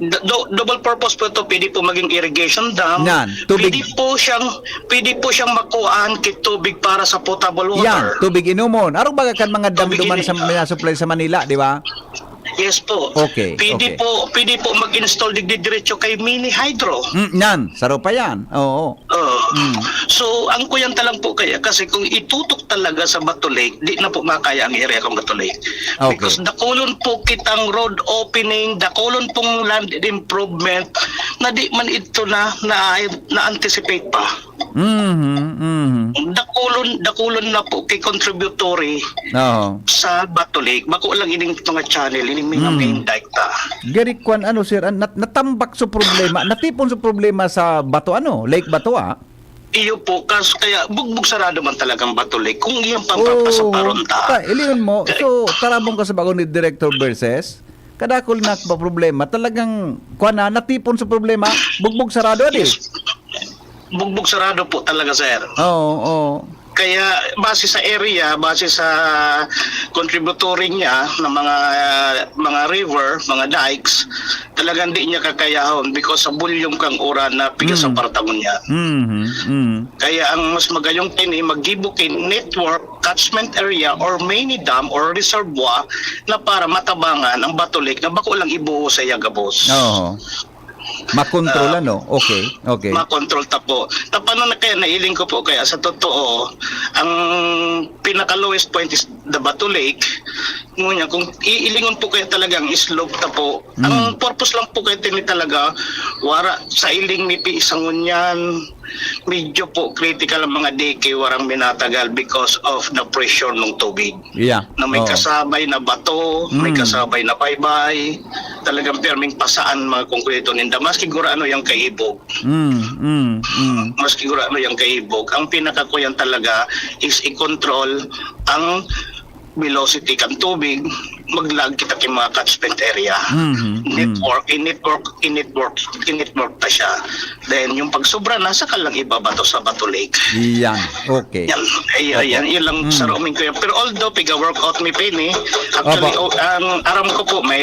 do- double purpose po ito. Pwede po maging irrigation dam. Yan, tubig. Pwede po siyang pwede po siyang makuhaan kit tubig para sa potable water. Yan, tubig inumon. Arog baga kan mga dam Tubig duman ini- sa mga supply sa Manila, di ba? Yes po. Okay, Pwede okay. po, pwede po mag-install digdi diretso kay mini hydro. Mm, yan, saro pa yan. Oo. Oo. Mm. So, ang kuyan ta lang po kaya, kasi kung itutok talaga sa Bato Lake, di na po makaya ang area kong Bato Lake. Okay. Because dakulon po kitang road opening, dakulon pong land improvement na di man ito na, na, na-anticipate pa. Mhm, mhm. Dakulon, dakulon na po kay contributory Oo. sa Bato Lake. Bako lang ining mga channel, ining mga Mm. main dike ta. Gary, kwan, ano, sir, an- nat- natambak sa problema, natipon sa problema sa Bato, ano, Lake Bato, ah. Iyo po, kas, kaya bugbog sarado man talagang Bato Lake. Kung iyang Oo. pampapasaparon ta. Ta, iliyon mo, so, tarabong ka sa bago ni Director Verses, kadakol na pa problema, talagang, kwan na, natipon sa problema, bugbog sarado, adi. Yes. Bugbog sarado po talaga, sir. Oo, oo. Kaya base sa area, base sa contributory niya ng mga mga river, mga dikes, talagang di niya kakayahon because sa volume kang uran na piga sa Mm. partangon niya. Mhm, mhm. Kaya ang mas magayong kini, maggibo ki network, catchment area, or mini dam or reservoir na para matabangan ang Bato Lake na bako lang ibuo sa iya gabos. Oo. Makontrol, Ah, ano? Okay, okay. Makontrol ta po. Tapano na kaya nailing ko po kaya sa totoo, ang pinaka lowest point is the Bato Lake. Ngunyan, kung iilingon po kaya talaga ang slope ta po, Mm. ang purpose lang po kaya tini talaga, wara sa iling mi pi sa ngunyan, medyo po critical ang mga dike, warang minatagal because of the pressure ng tubig. Yeah. Na may Oo. kasabay na bato, may Mm. kasabay na baybay, talagang pirming pasaan mga konkreto ninda. Maski gurano yung kaibog, Mm, mm, mm. maski gurano yung kaibog, ang pinakakuyan talaga is i-control ang velocity kan tubig, maglag kita kay mga catchment area. Mhm, mm. Network, i-network, i-network, i-network ta siya. Then, yung pagsobra na, saka lang ibabato sa Bato Lake. Yan. Okay. Yan. Ay, Opo. Ayan, yun lang Mm. sa roaming ko yan. Pero although, piga-workout mi pa ini, actually, Opo. oh, ang aram ko po, may,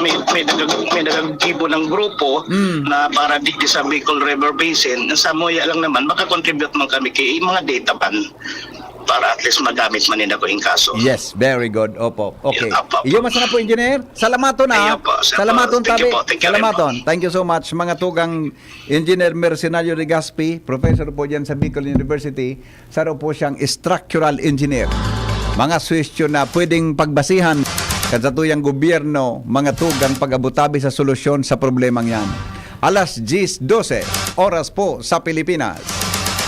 may, may, nagag, may nagaggibo ng grupo Mm. na para digdi sa Bicol River Basin. Sa muya lang naman, makakontribute man kami kay mga data ban para at least magamit man nila ko in kaso. Yes, very good. Opo. Okay. Yeah, opo. Iyo, mas na po, engineer. Salamaton, Iyo ah. po, sir. Salamaton, Thank you tabi. po. Thank you very Salamaton. Thank you so much, mga tugang Engineer Mercenario Legaspi, professor po dyan sa Bicol University. Saro po siyang structural engineer. Mga suwestyon na pwedeng pagbasihan kan satuyang gobyerno, mga tugang pag-abutabi sa solusyon sa problemang yan. Alas diyes dose, oras po sa Pilipinas.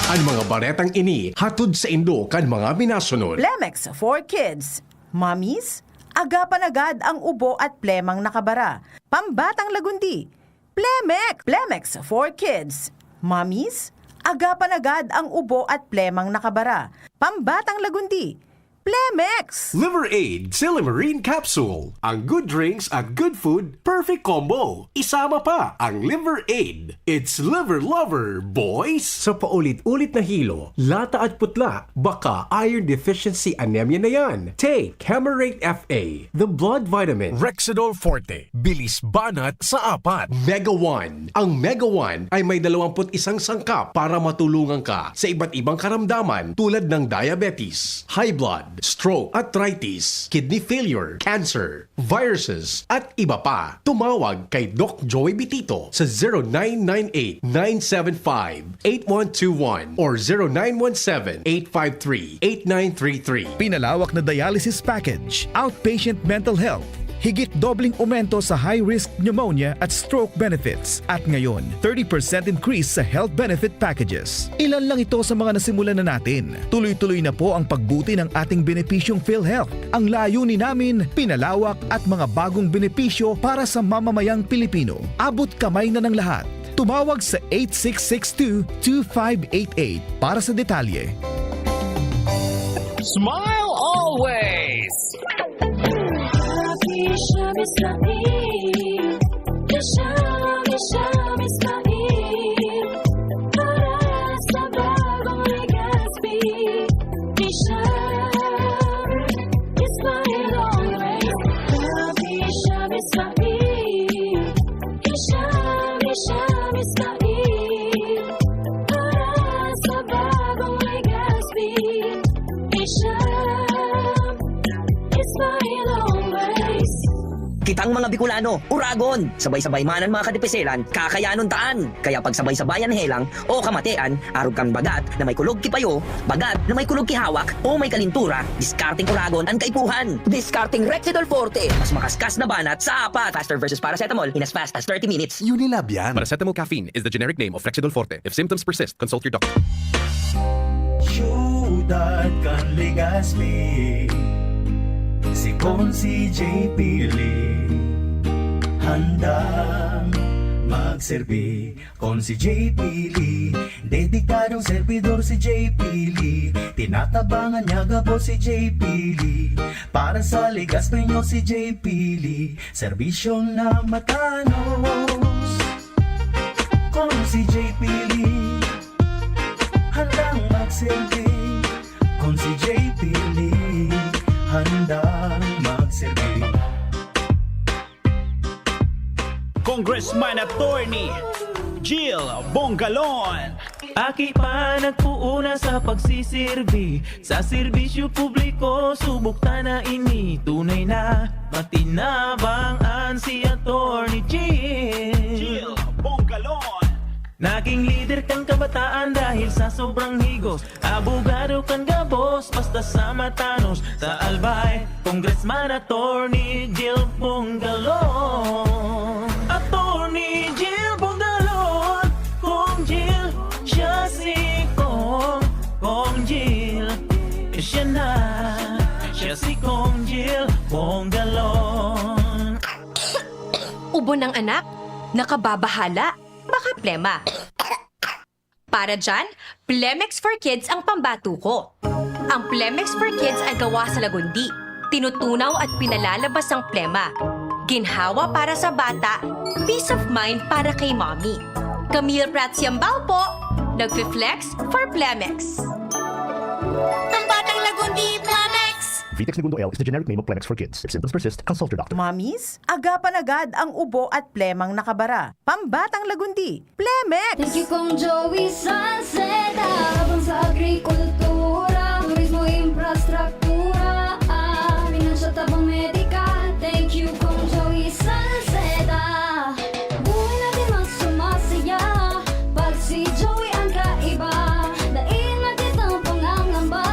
An mga baretang ini hatod saindo kan mga minasunod. Plemex for Kids. Mommies, agapan agad ang ubo at plemang nakabara. Pambatang Lagundi. Plemex! Plemex for Kids. Mommies, agapan agad ang ubo at plemang nakabara. Pambatang Lagundi. Plemex! Liver Aid Silymarin Capsule. Ang good drinks at good food, perfect combo. Isama pa ang Liver Aid. It's Liver Lover, boys! Sa paulit-ulit na hilo, lata at putla, baka iron deficiency anemia na yan. Take Camerate F A, the blood vitamin. Rexidol Forte, bilis banat sa apat. Mega One. Ang Mega One ay may dalawampu't isang sangkap para matulungan ka sa iba't ibang karamdaman tulad ng diabetes, high blood, stroke, arthritis, kidney failure, cancer. viruses, at iba pa. Tumawag kay Doc Joey Bitito sa zero nine nine eight, nine seven five, eight one two one or zero nine one seven, eight five three, eight nine three three. Pinalawak na dialysis package, outpatient mental health, higit dobleng aumento sa high-risk pneumonia at stroke benefits. At ngayon, thirty percent increase sa health benefit packages. Ilan lang ito sa mga nasimulan na natin. Tuloy-tuloy na po ang pagbuti ng ating benepisyong PhilHealth. Ang layunin namin, pinalawak at mga bagong benepisyo para sa mamamayang Pilipino. Abot kamay na ng lahat. Tumawag sa eight six six two, two five eight eight para sa detalye. Smile always! Happy Shami Shami. Shami Shami Shami. Para sa bagong Legazpi. Shami Shami Shami. Happy Shami Shami. Shami Shami Shami. Para sa bagong Legazpi. Shami Shami Shami. Kitang mga Bicolano, uragon! Sabay-sabay man an mga kadipiselan, kakayanon taan. Kaya pagsabay-sabayan helang o kamatean, arog kan bagat na may kulog ki payo, bagat na may kulog ki hawak, o may kalintura, diskarteng uragon an kaipuhan. Diskarteng Rexidol Forte, mas makaskas na banat sa apat. Faster versus paracetamol in as fast as thirty minutes. Unilab yan. Paracetamol caffeine is the generic name of Rexidol Forte. If symptoms persist, consult your doctor. Siyudad kan Legazpi, si Consi J P Lee, handang magserbi. Consi J P Lee, dedikadong servidor si J P Lee. Tinatabangan niya gabos si J P Lee. Para sa Legazpeño si J P Lee, serbisyo na matanos. Consi J P Lee, handang magserbi. Consi J P Lee, handang magserbi. Congressman Attorney Jill Bongalon. Aki pa nagpuuna sa pagsisirbi, sa serbisyo publiko, subok ta na ini. Tunay na matinabang an si Attorney Jill. Jill Bongalon. Naging lider kan kabataan dahil sa sobrang higos. Abogado kan gabos, basta sa matanos. Sa Albay, Congressman Attorney Jill Bongalon. Attorney Jill Bongalon. Cong Jill, siya si Cong. Cong Jill, siya na. Siya si Cong Jill Bongalon. Ubo ng anak, nakababahala, baka plema. Para dyan, Plemex for Kids ang pambato ko. Ang Plemex for Kids ay gawa sa lagundi. Tinutunaw at pinalalabas ang plema. Ginhawa para sa bata, peace of mind para kay mommy. Camille Prats Yambao po, nagfi-flex for Plemex. Pambatang Lagundi, Plemex! Vitex Negundo L is the generic name of Plemex for Kids. If symptoms persist, consult your doctor. Mommies, agapan agad ang ubo at plemang nakabara. Pambatang Lagundi, Plemex! Thank you, Cong Joey Salceda. Habang sa agrikultura, turismo, infrastruktura, ah, pinansyal, tabang medikal. Thank you, Cong Joey Salceda. Buhay natin mas sumasaya pag si Joey ang kaiba. Dai na kitang pangangamba,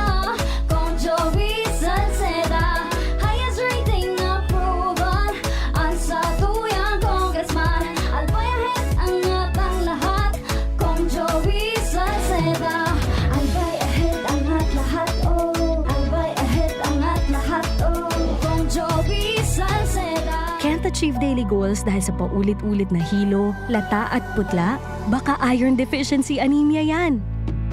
Cong Joey Salceda. Highest rating approval. Ang satuyang congressman, Albay ahead, angat ang lahat. Cong Joey Salceda, Albay ahead, angat lahat, oh. Albay ahead, angat lahat, oh. Cong Joey Salceda. Can't achieve daily goals dahil sa paulit-ulit na hilo, lata at putla? Baka iron deficiency anemia yan.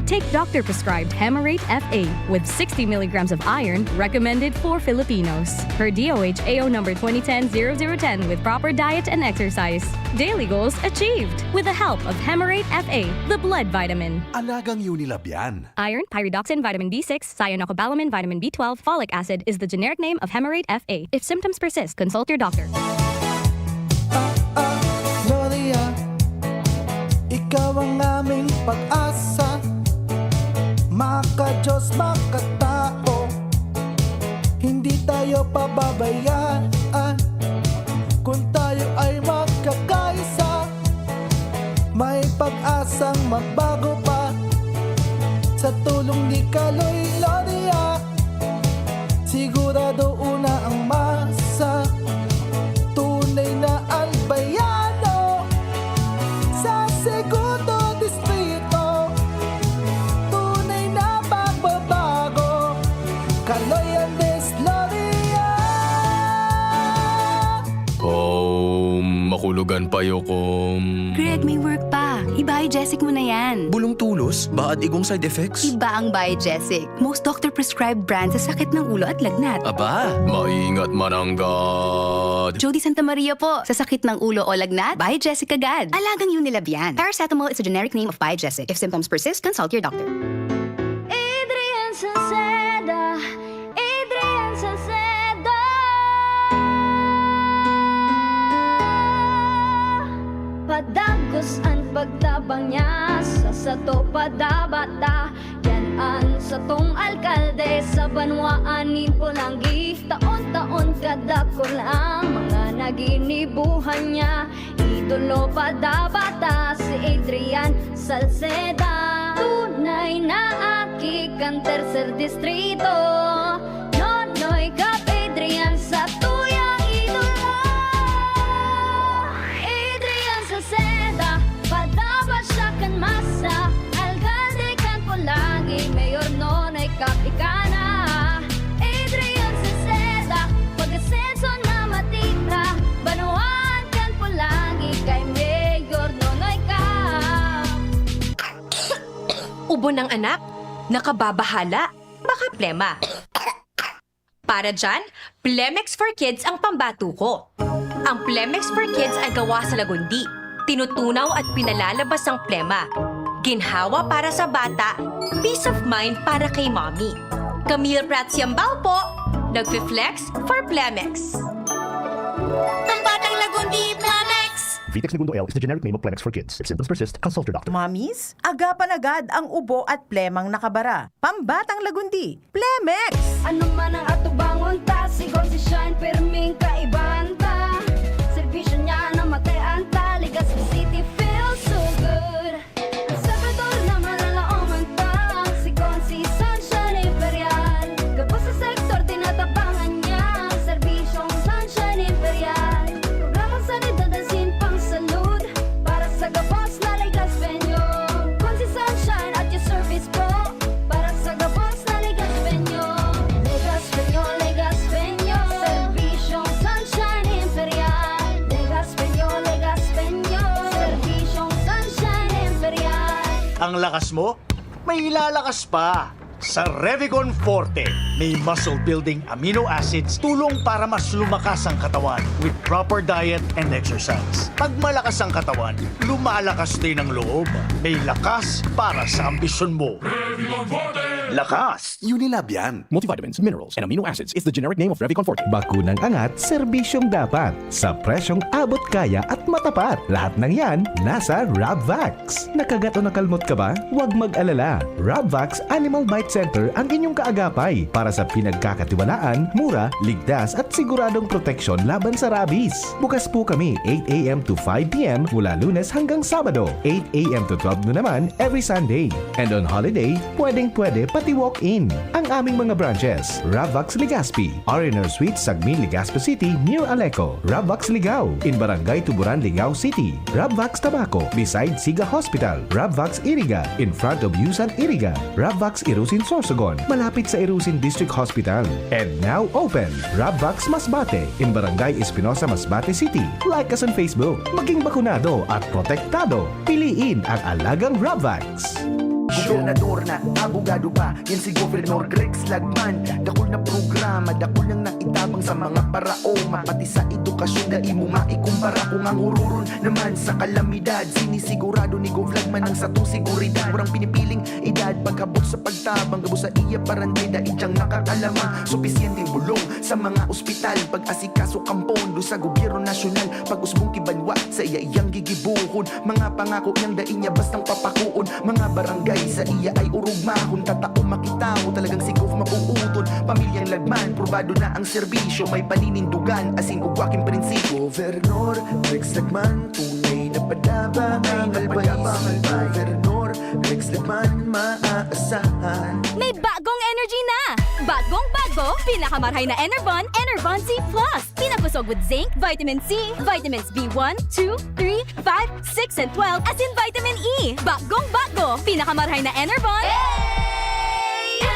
Take doctor-prescribed Hemarate F A with sixty milligrams of iron, recommended for Filipinos, per D O H A O number twenty ten zero zero ten, with proper diet and exercise. Daily goals achieved with the help of Hemarate F A, the blood vitamin. Alagang Unilab yan. Iron, pyridoxine, vitamin B six, cyanocobalamin, vitamin B twelve, folic acid is the generic name of Hemarate F A. If symptoms persist, consult your doctor. Ah, ah, Gloria, ikaw ang aming pag-asa. Maka-Diyos, makatao, hindi tayo pababayaan. Kaloy Loria, sigurado una ang masa. Tunay na albayano sa Segundo Distrito. Tunay na pagbabago. Kaloy Andes Loria. Kom, makulugan pa yo, kom. Greg, may work pa. I-Biogesic mo na yan. Bulong tulos, baad igong side effects. Iba ang Biogesic. Most doctor-prescribed brand sa sakit ng ulo at lagnat. Aba, maingat mananggad. Jody Santa Maria po. Sa sakit ng ulo o lagnat, Biogesic agad. Alagang Unilab yan. Paracetamol is a generic name of Biogesic. If symptoms persist, consult your doctor. Adrian Salceda, Adrian Salceda. Padagos an pagtabang niya sa sato padabata. Yan an satong alkalde sa banwaan nin Polangi. Taon-taon kadakul ang mga naginibuhan niya. Idolo padabata si Adrian Salceda. Tunay na aki kan Tercer Distrito. Nonoy Cap Adrian sa tuyang idolo. Adrian Salceda, padaba siya kan masa. Alkalde kan Polangi, Mayor Nonoy Cap ika na. Adrian Salceda, pag-asenso na matira. Banwaan kan Polangi, kay Mayor Nonoy Cap. Ubo ng anak, nakababahala, baka plema. Para dyan, Plemex for Kids ang pambato ko. Ang Plemex for Kids ay gawa sa lagundi. Tinutunaw at pinalalabas ang plema. Ginhawa para sa bata, peace of mind para kay mommy. Camille Prats Yambao po, nagfi-flex for Plemex. Pambatang Lagundi, Plemex! Vitex Negundo L is the generic name of Plemex for Kids. If symptoms persist, consult your doctor. Mommies, agapan agad ang ubo at plemang nakabara. Pambatang Lagundi, Plemex! Ano man ang atubangon ta, si Gonzi Shine, pirming kaibahan ta. Serbisyo niya na matay-an ta, Legazpi City feels so good. Ang Salvador na malalaoman ta, si Gonzi Sunshine Imperial. Gabos sa sektor, tinatabangan niya, serbisyong Sunshine Imperial. Programang sanidad asin pangsalud, para sa gabos na Legazpeño. Gonzi Sunshine at your service po, para sa gabos na Legazpeño. Legazpeño, Legazpeño, serbisyong Sunshine Imperial. Legazpeño, Legazpeño, serbisyong Sunshine Imperial. Ang lakas mo, may ilalakas pa. Sa Revicon Forte, may muscle-building amino acids, tulong para mas lumakas ang katawan with proper diet and exercise. Pag malakas ang katawan, lumalakas din ang loob. May lakas para sa ambisyon mo. Lakas! Unilab yan. Multivitamins, minerals, and amino acids is the generic name of Revicon Forte. Bakunang angat, serbisyong dapat. Sa presyong abot kaya at matapat. Lahat ng yan, nasa Rabvax. Nakagat o nakalmot ka ba? Huwag mag-alala. Rabvax Animal Bite Center ang inyong kaagapay para sa pinagkakatiwalaan, mura, ligtas at siguradong proteksyon laban sa rabies. Bukas po kami eight a.m. to five p.m. mula Lunes hanggang Sabado, eight a.m. to twelve noon naman every Sunday. And on holiday, pwedeng-pwede pati walk-in. Ang aming mga branches, Rabvax Legazpi, R and R Suite, Sagmin, Legazpi City, near Aleco, Rabvax Ligao, in Barangay Tuburan, Ligao City, Rabvax Tabaco, beside Siga Hospital, Rabvax Iriga, in front of Yusan Iriga, Rabvax Irusin Sorsogon, malapit sa Irusin District Hospital. And now open, Rabvax Masbate, in Barangay Espinosa, Masbate City. Like us on Facebook. Maging bakunado at protektado. Piliin ang alagang Rabvax. Gobernador na, abogado pa, yan si Governor Greg Slagman. Dakul na programa, dakul nang naitabang sa mga paraoma. Pati sa edukasyon, dai mo maikumpara. Kung ang hururon naman sa kalamidad, sinisigurado ni Gov Lagman ang satong seguridad. Walang pinipiling edad, pag-abot sa pagtabang, gabos sa iya paranday, dai diyang makakalamang. Supisyenteng bulong sa mga ospital, pag-asikaso kan pondo sa gobyerno nasyonal, pag-usbong ki banwa, saiya iyang gigibohon. Mga pangako niyang dai niya bastang papakoon. Mga barangay saiya ay orog mahon. Tatao makitawo, talagang si Gov mapuuton. Pamilyang Lagman, probado na ang serbisyo. May paninindugan, asin ugwa king prinsipyo. Governor Rex Lagman, tunay na padaba ang albanismo. Governor Rex Lepan maaasahan. May bagong energy na! Bagong bago, pinakamarhay na Enervon, Enervon Z plus. Pinakosog with zinc, vitamin C, vitamins B one, two, three, five, six, and twelve, asin vitamin E. Bagong bago, pinakamarhay na Enervon.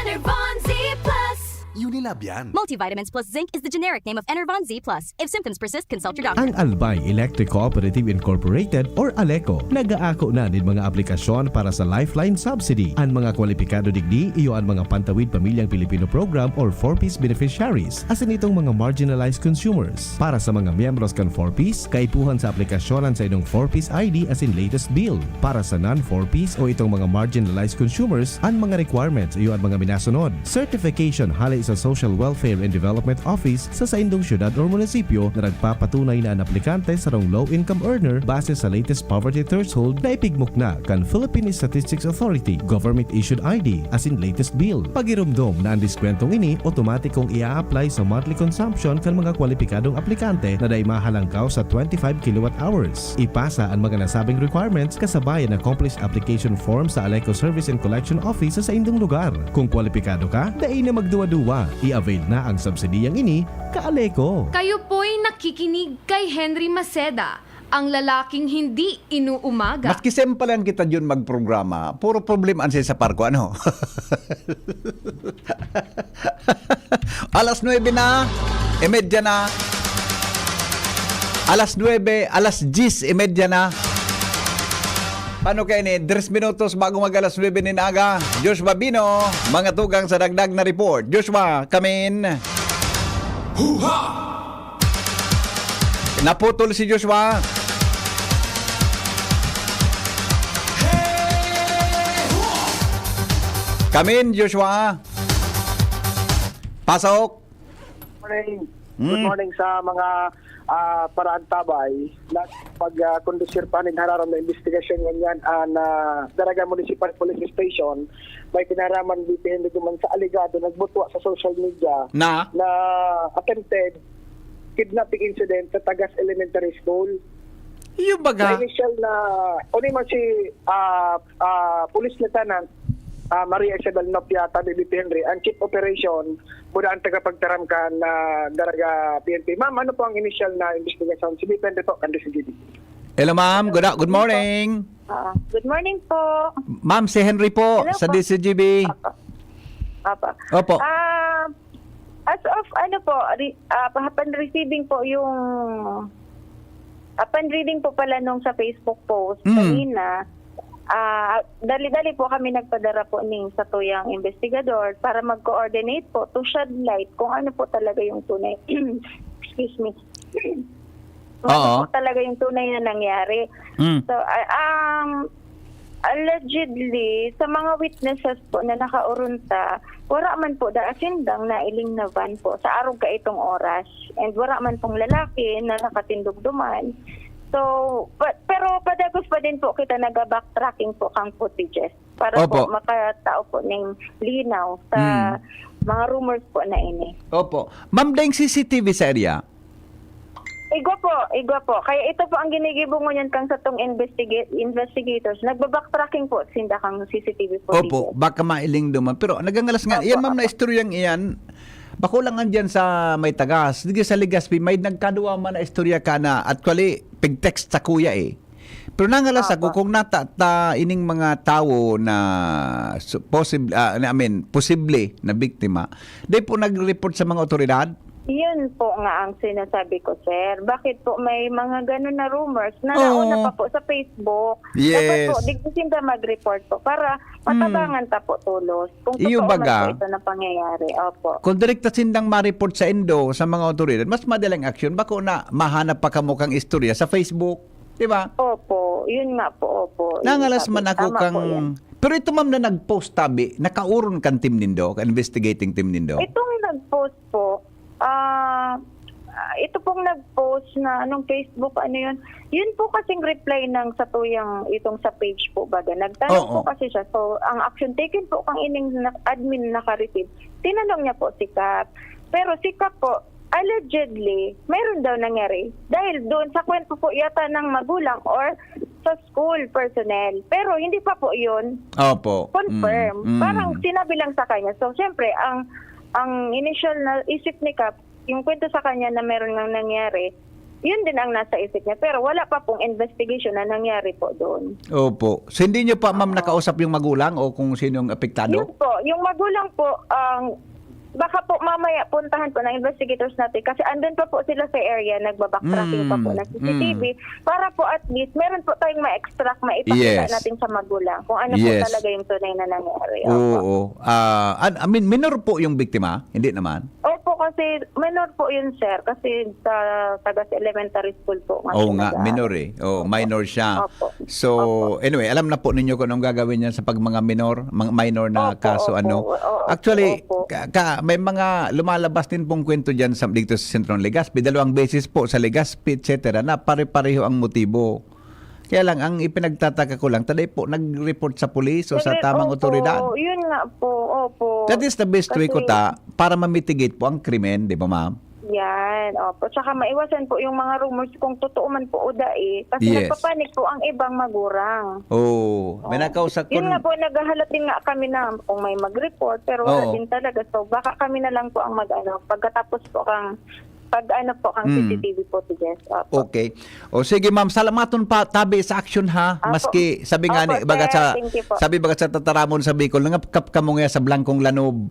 Enervon Z plus. Unilab yan. Multivitamins plus zinc is the generic name of Enervon Z plus. If symptoms persist, consult your doctor. Ang Albay Electric Cooperative Incorporated or ALECO nag-aako na nin mga aplikasyon para sa Lifeline Subsidy. An mga kwalipikado digdi iyo an mga Pantawid Pamilyang Pilipino Program or four Ps beneficiaries, asin itong mga marginalized consumers. Para sa mga miyembros kan four Ps, kaipuhan sa aplikasyon an saindong four Ps I D asin latest bill. Para sa non-four Ps o itong mga marginalized consumers, an mga requirements iyo an mga minasunod. Certification hale sa Social Welfare and Development Office sa saindong syudad o munisipyo na nagpapatunay na an aplikante sarong low-income earner base sa latest poverty threshold na ipigmukna kan Philippine Statistics Authority, government-issued I D, asin latest bill. Pagiromdom na an diskwentong ini otomatikong i-a-apply sa monthly consumption kan mga kwalipikadong aplikante na dai mahalangkaw sa twenty-five kilowatt hours. Ipasa an mga nasabing requirements kasabay an accomplished application form sa ALECO Service and Collection Office sa saindong lugar. Kung kwalipikado ka, dai na magduwa-duwa. I-avail na ang subsidiyang ini, ka-ALECO! Kayo po'y nakikinig kay Henry Maceda, ang lalaking hindi inuumaga. Maski sempal lang kita dyan magprograma, puro problema ang sa parko, ano? Alas nuebe na, imedya na. Alas nuebe, alas diyes imedya na. Paano kayo ni? Tres minutos bago mag alas nuebe nin aga. Joshua Bino, mga tugang sa dagdag na report. Joshua, kamin. Huha! Naputol si Joshua. Kamin, Joshua. Pasok. Morning. Mm. Good morning sa mga ah, paraantabay na pag-kondusir pa nin hararom na investigasyon ngunyan an ah, Daraga Municipal Police Station. May kinaraman dito hindi duman sa alegado nagbutwa sa social media Na? na attempted kidnapping incident sa Tagas Elementary School. Yung Sa baga. initial na, o ni man si ah, ah, Police Lieutenant ah, Maria Isabel Nopia, tabi B P Henry, ang Chief Operation, muna ang tagapagtaram kan ah, Daraga P N P. Ma'am, ano po ang initial na investigasyon? Si B P Henry po, kan D C G B. Hello ma'am, good, good morning. Ah, good morning po. Ma'am, si Henry po Hello sa po. D C G B. Opo. Opo. Opo. Ah, as of ano po, re, ah, upon receiving po yung upon reading po pala nung sa Facebook post Mm. kanina, ah, dali-dali po kami nagpadara po ning sa tuyang investigador para mag-coordinate po to shed light kung ano po talaga yung tunay, excuse me, kung ano Oo. po talaga yung tunay na nangyari. Mm. So, ah, um, allegedly, sa mga witnesses po na nakaurunta, wala man po da asindang nailing na van po sa arog kaitong oras. And wala man pong lalaki na nakatindog duman. So, pa, pero padagos pa din po kita nag-backtracking po kang footages para Opo. po makatao po ng linaw sa Hmm. mga rumors po na ini. Opo. Ma'am, daing C C T V sa area? Igwa po, igwa po. Kaya ito po ang ginigibo ngunyan kang satong investiga- investigators. Nagba-backtracking po sinda kang C C T V footage. Opo, baka mailing duman. Pero nagangalas nga, Opo, yan ma'am na opo. istoryang iyan, bako lang andyan sa may tagas. Sige sa Legazpi, may nagkadwa man na istorya ka na, actually, pig-text sa kuya eh. Pero nangalas ako Opo. kung nata ta ining mga tawo na su- possible, ah, I mean, posible na biktima, di po nag-report sa mga otoridad? Yun po nga ang sinasabi ko, sir. Bakit po may mga ganun na rumors na Oo. nauna pa po sa Facebook? Yes. Dapat po, di po sila mag-report po para matabangan ta po tulos kung Iyo totoo baga. man po ito na pangyayari. Opo. Kung direkta sindang ma-report sa indo, sa mga otoridad, mas madaling aksyon. Bako na mahanap pa kamo kang istorya sa Facebook. Di ba? Opo, yun nga po, opo. Yun Nangalas sabi, man ako tama kang... po yan. Pero ito ma'am na nag-post tabi, nakauron kan team nindo, kan investigating team nindo? Itong nag-post po, ah, ah, ito pong nag-post na anong Facebook, ano yun? Yun po kasing reply ng sa tuyang itong sa page po baga. Nagtanong Oo. po kasi siya. So, ang action taken po kang ining na- admin naka-receive, tinanong niya po si Kap. Pero si Kap po, allegedly, mayroon daw nangyari. Dahil doon sa kwento po yata ng magulang or sa school personnel. Pero hindi pa po 'yun Opo. confirm. Mm, mm. Parang sinabi lang sa kanya. So, siyempre, ang, ang initial na isip ni Kap, yung kwento sa kanya na meron ngang nangyari, yun din ang nasa isip niya. Pero wala pa pong investigation na nangyari po doon. Opo. So, hindi niyo pa, ma'am, Opo. nakausap yung magulang o kung sino yung apektado? Yun po, yung magulang po, ang, baka po mamaya puntahan po ng investigators natin kasi andun pa po sila sa area, nagbabacktracking pa po Mm, ng C C T V mm. para po at least meron po tayong ma-extract, maipakita Yes. natin sa magulang kung ano po Yes. talaga yung tunay na nangyari. Opo. Oo. Ah, an-, I mean, minor po yung biktima? Hindi naman? Opo, kasi minor po yun, sir. Kasi sa Tagas Elementary School po nga Oo siya nga, nag-aaral. minor eh. Oh, Opo. minor siya. Opo. So, Opo. anyway, alam na po ninyo kung anong gagawin niya sa pag mga minor, mga minor na Opo, kaso, opo. ano. Oo, Actually, opo. ka, ka, may mga lumalabas din pong kwento diyan sa, dito sa Sentrong Legazpi. Dalawang beses po sa Legazpi, et cetera, na pare-pareho ang motibo. Kaya lang, ang ipinagtataka ko lang, taday po nag-report sa pulis o sa Nagre-, tamang opo, otoridad. yun nga po, opo. That is the best way, Kasi kuta, para ma-mitigate po ang krimen, di ba, ma'am? Yan, opo. Tsaka maiwasan po yung mga rumors kung totoo man po o dai. Kasi Yes. nagpapanik po ang ibang magurang. Oo. May Oh. nakausap ko Yun nga n- po, naghahalat din nga kami na kung may mag-report, pero wala Oo. din talaga. So, baka kami na lang po ang mag-ano, pagkatapos po kang, pag ano po, kang Mm. C C T V footages. Opo. Okay. O sige, ma'am, salamaton pa, tabi sa aksyon, ha? Apo. Maski, sabi nga Opo, ni, baga sir. sa, Thank you po. sabi baga sa tataramon sa Bicol, nangapkap kamo nga sa blangkong lanob.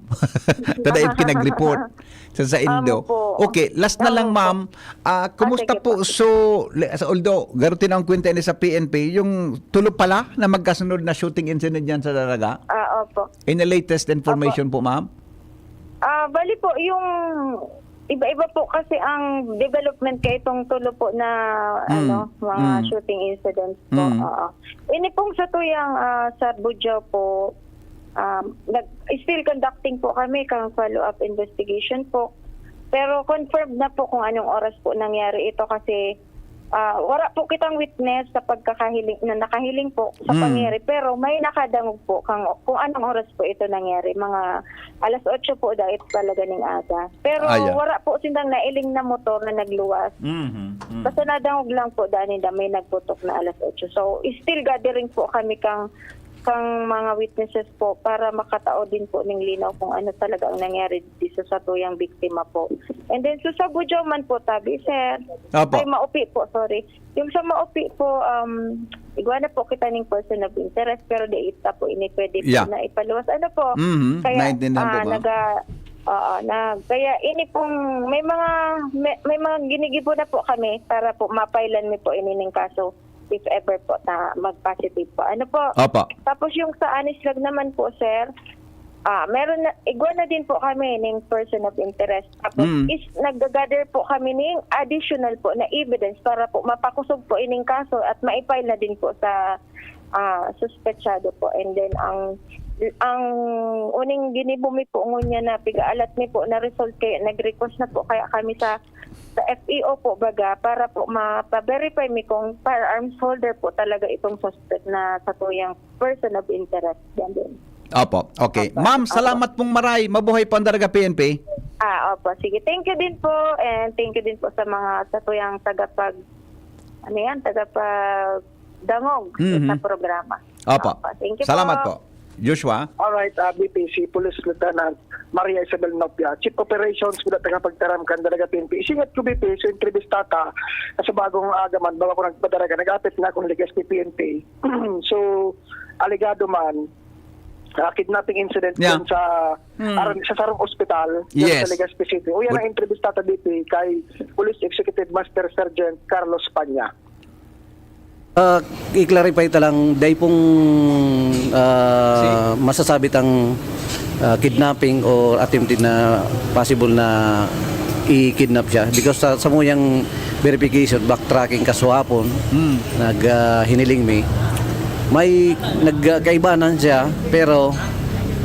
Tada ipinag-report sa saindo. Amo po. Okay, last na Amo lang, po. ma'am. Ah, Ah, kumusta sige po? po? So, le-, sa, although, garutin ang kwenta ni sa P N P, yung tulo pala na magkasunod na shooting incident dyan sa Daraga? Ah, opo. In the latest information Opo. po, ma'am? Ah, bali po, yung iba-iba po kasi ang development kay itong tulo po na, Mm, ano, mga mm. shooting incidents po. Mm. Oo. Ini pong sa tuyang, ah, sa Bujao po, um, nag-, still conducting po kami kang follow-up investigation po. Pero confirmed na po kung anong oras po nangyari ito kasi, ah, wala po kitang witness sa pagkakahiling, na nakahiling po sa Mm. pangyari, pero may nakadangog po kang, kung anong oras po ito nangyari. Mga alas otso po dahil talaga ning aga. Pero Ah, yeah. wala po sindang nailing na motor na nagluwas. Mhm, mhm. Basta nadangog lang po dahil na may nagputok na alas otso. So, still gathering po kami kang, kang mga witnesses po para makatao din po ng linaw kung ano talaga ang nangyari dito sa tuyang biktima po. And then, so sa Bujao man po, tabi, sir. Opo. Ay, Maupi po, sorry. Yung sa Maupi po, um, igwa na po kita ning person of interest, pero di ita po ini pwede po Yeah. na ipaluwas. Ano po? Mhm, Kaya, naintindihan po, ah, ma'am. naga-, oo, na, kaya ini pong, may mga, may, may mga ginigibo na po kami para po mapailan mi po ini ning kaso if ever po na mag-positive po. Ano po? Opo. Tapos yung sa Anislag naman po, sir, ah, meron na, igwa na din po kami ning person of interest. Tapos Mm. is, nag-gather po kami ning additional po na evidence para po mapakusog po ining kaso at ma-file na din po sa, ah, suspetsado po. And then ang, ang uning ginibo mi po ngunya na piga-alat mi po na result, kaya nag-request na po kaya kami sa, sa F E O po baga para po mapa-verify mi kung firearms holder po talaga itong suspect na sa tuyang person of interest. Yan din. Opo. Okay. Opo. Ma'am, Opo. salamat pong maray. Mabuhay po ang Daraga P N P. Ah, opo. Sige. Thank you din po. And thank you din po sa mga satuyang tagapag-, ano yan, tagapagdangog Mhm. sa programa. Opo. Opo. Thank you Salamat po. po. Joshua? Alright, ah, B P C, Police Lieutenant Maria Isabel Nopia, Chief Operations, kuda tagapagtaram kan Daraga P N P. Isingat ko, B P, so entrevistata sa bagong aga man, bago ako nagpadaraga, nag-apit na akong Legazpi P N P. So, alegado man, ah, kidnapping incident Yeah. dyan sa, Hmm. aron, sa sarong ospital, dyan Yes. sa Legazpi City. Uyan But ang entrevistata, B P, kay Police Executive Master Sergeant Carlos Panya. Ah, i-clarify ta lang, dai pong, ah, Si? masasabi tang, ah, kidnapping o attempted na possible na i-kidnap siya. Because sa, sa muyang verification, backtracking kasuhapon, Hmm. nag, ah, hiniling mi. May nagkaibanan siya, pero,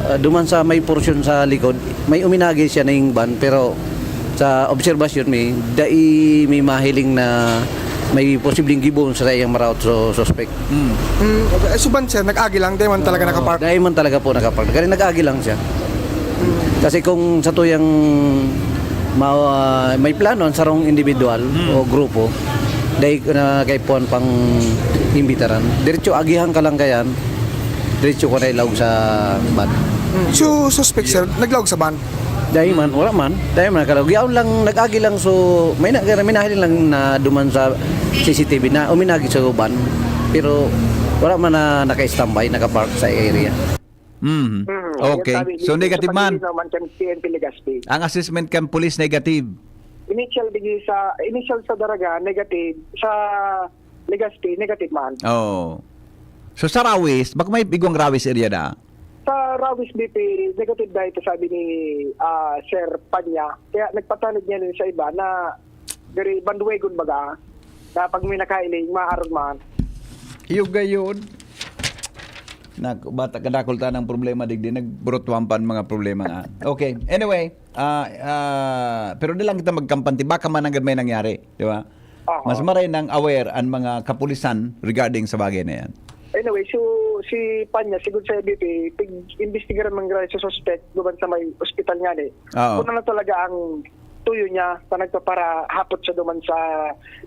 ah, duman sa may porsyon sa likod, may uminagi siya ning van, pero sa obserbasyon mi, dai mi mahiling na may posibleng gibo sa saiyang maraot so suspect. Mm. Mm, okay. Eh, suban siya, nag-agi lang, di man talaga Oo, nakapark? Dai man talaga po nakapark. Kaya nag-agi lang siya. Mm. Kasi kung sa tuyang ma-, may plano ang sarong individual Mm. o grupo, Dai ko na kaipuhan pang imbitaran. Diretso agihan ka lang kayan. Diretso ko na ilaog sa ban. So, suspect, sir, naglaog sa ban? Dai man, wala man. Dai man nakalaog. Yaon lang, nag-agi lang. So, may na, may nahiling lang na duman sa C C T V na uminagi sa ban. Pero wala man na naka-standby, naka-park sa area. Mm. Hmm, Okay. yan sabi, So, yung negative sa man. paglilinaw man kan P N P Legazpi. Ang assessment kan pulis negative. Initial digdi sa, initial sa Daraga, negative. Sa Legazpi, negative man. Oh. So sa Rawis, baka may igwang Rawis area na. Sa Rawis B P, negative na ito, sabi ni ah, Sir Panya. Kaya nagpatanod niya rin sa iba na very bandwagon baga, na pag may nakahiling, maarog man. Iyo gayon. Nak, bata kadakol ta ng problema digdi, nagburutuan pa ang mga problema nga. Okay. Anyway, ah ah, pero di lang kita magkampanti, baka man agad may nangyari, di ba? Aha. Mas maray nang aware ang mga kapulisan regarding sa bagay na yan. Anyway, so si Panya, siguro sa B P, pig-imbestigaran man grabe sa suspect duman sa may ospital nga ni. Oo. Kung ano talaga ang tuyo niya sa nagpaparahapot siya duman sa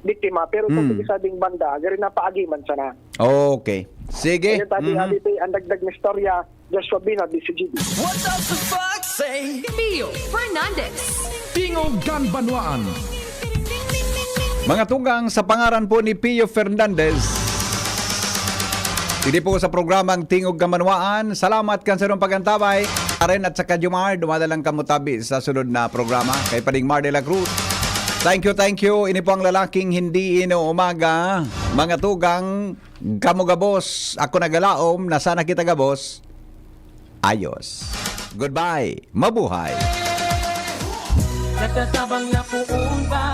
biktima. Pero sa Mm. sinasabing banda, gari na paagiman sana. Okay. Sige. Ayun, sabi Mhm. nga dito, ang dagdag na istorya, Joshua Bina, D C G B. What does the fox say? Pio Fernandez. Tingog kan Banwaan. Mga tugang, sa pangaran po ni Pio Fernandez, hindi po sa programang Tingog kan Banwaan. Salamat kan sa inyong pag-antabay. Karen at saka Jomar, dumadalang kamo tabi sa sunod na programa. Kay Pading Mar de la Cruz. Thank you, thank you. Ini po ang lalaking hindi inuumaga. Mga tugang, kamo gabos. Ako nagalaom na sana kita gabos. Ayos. Goodbye. Mabuhay. Nagtatabang na puon ba?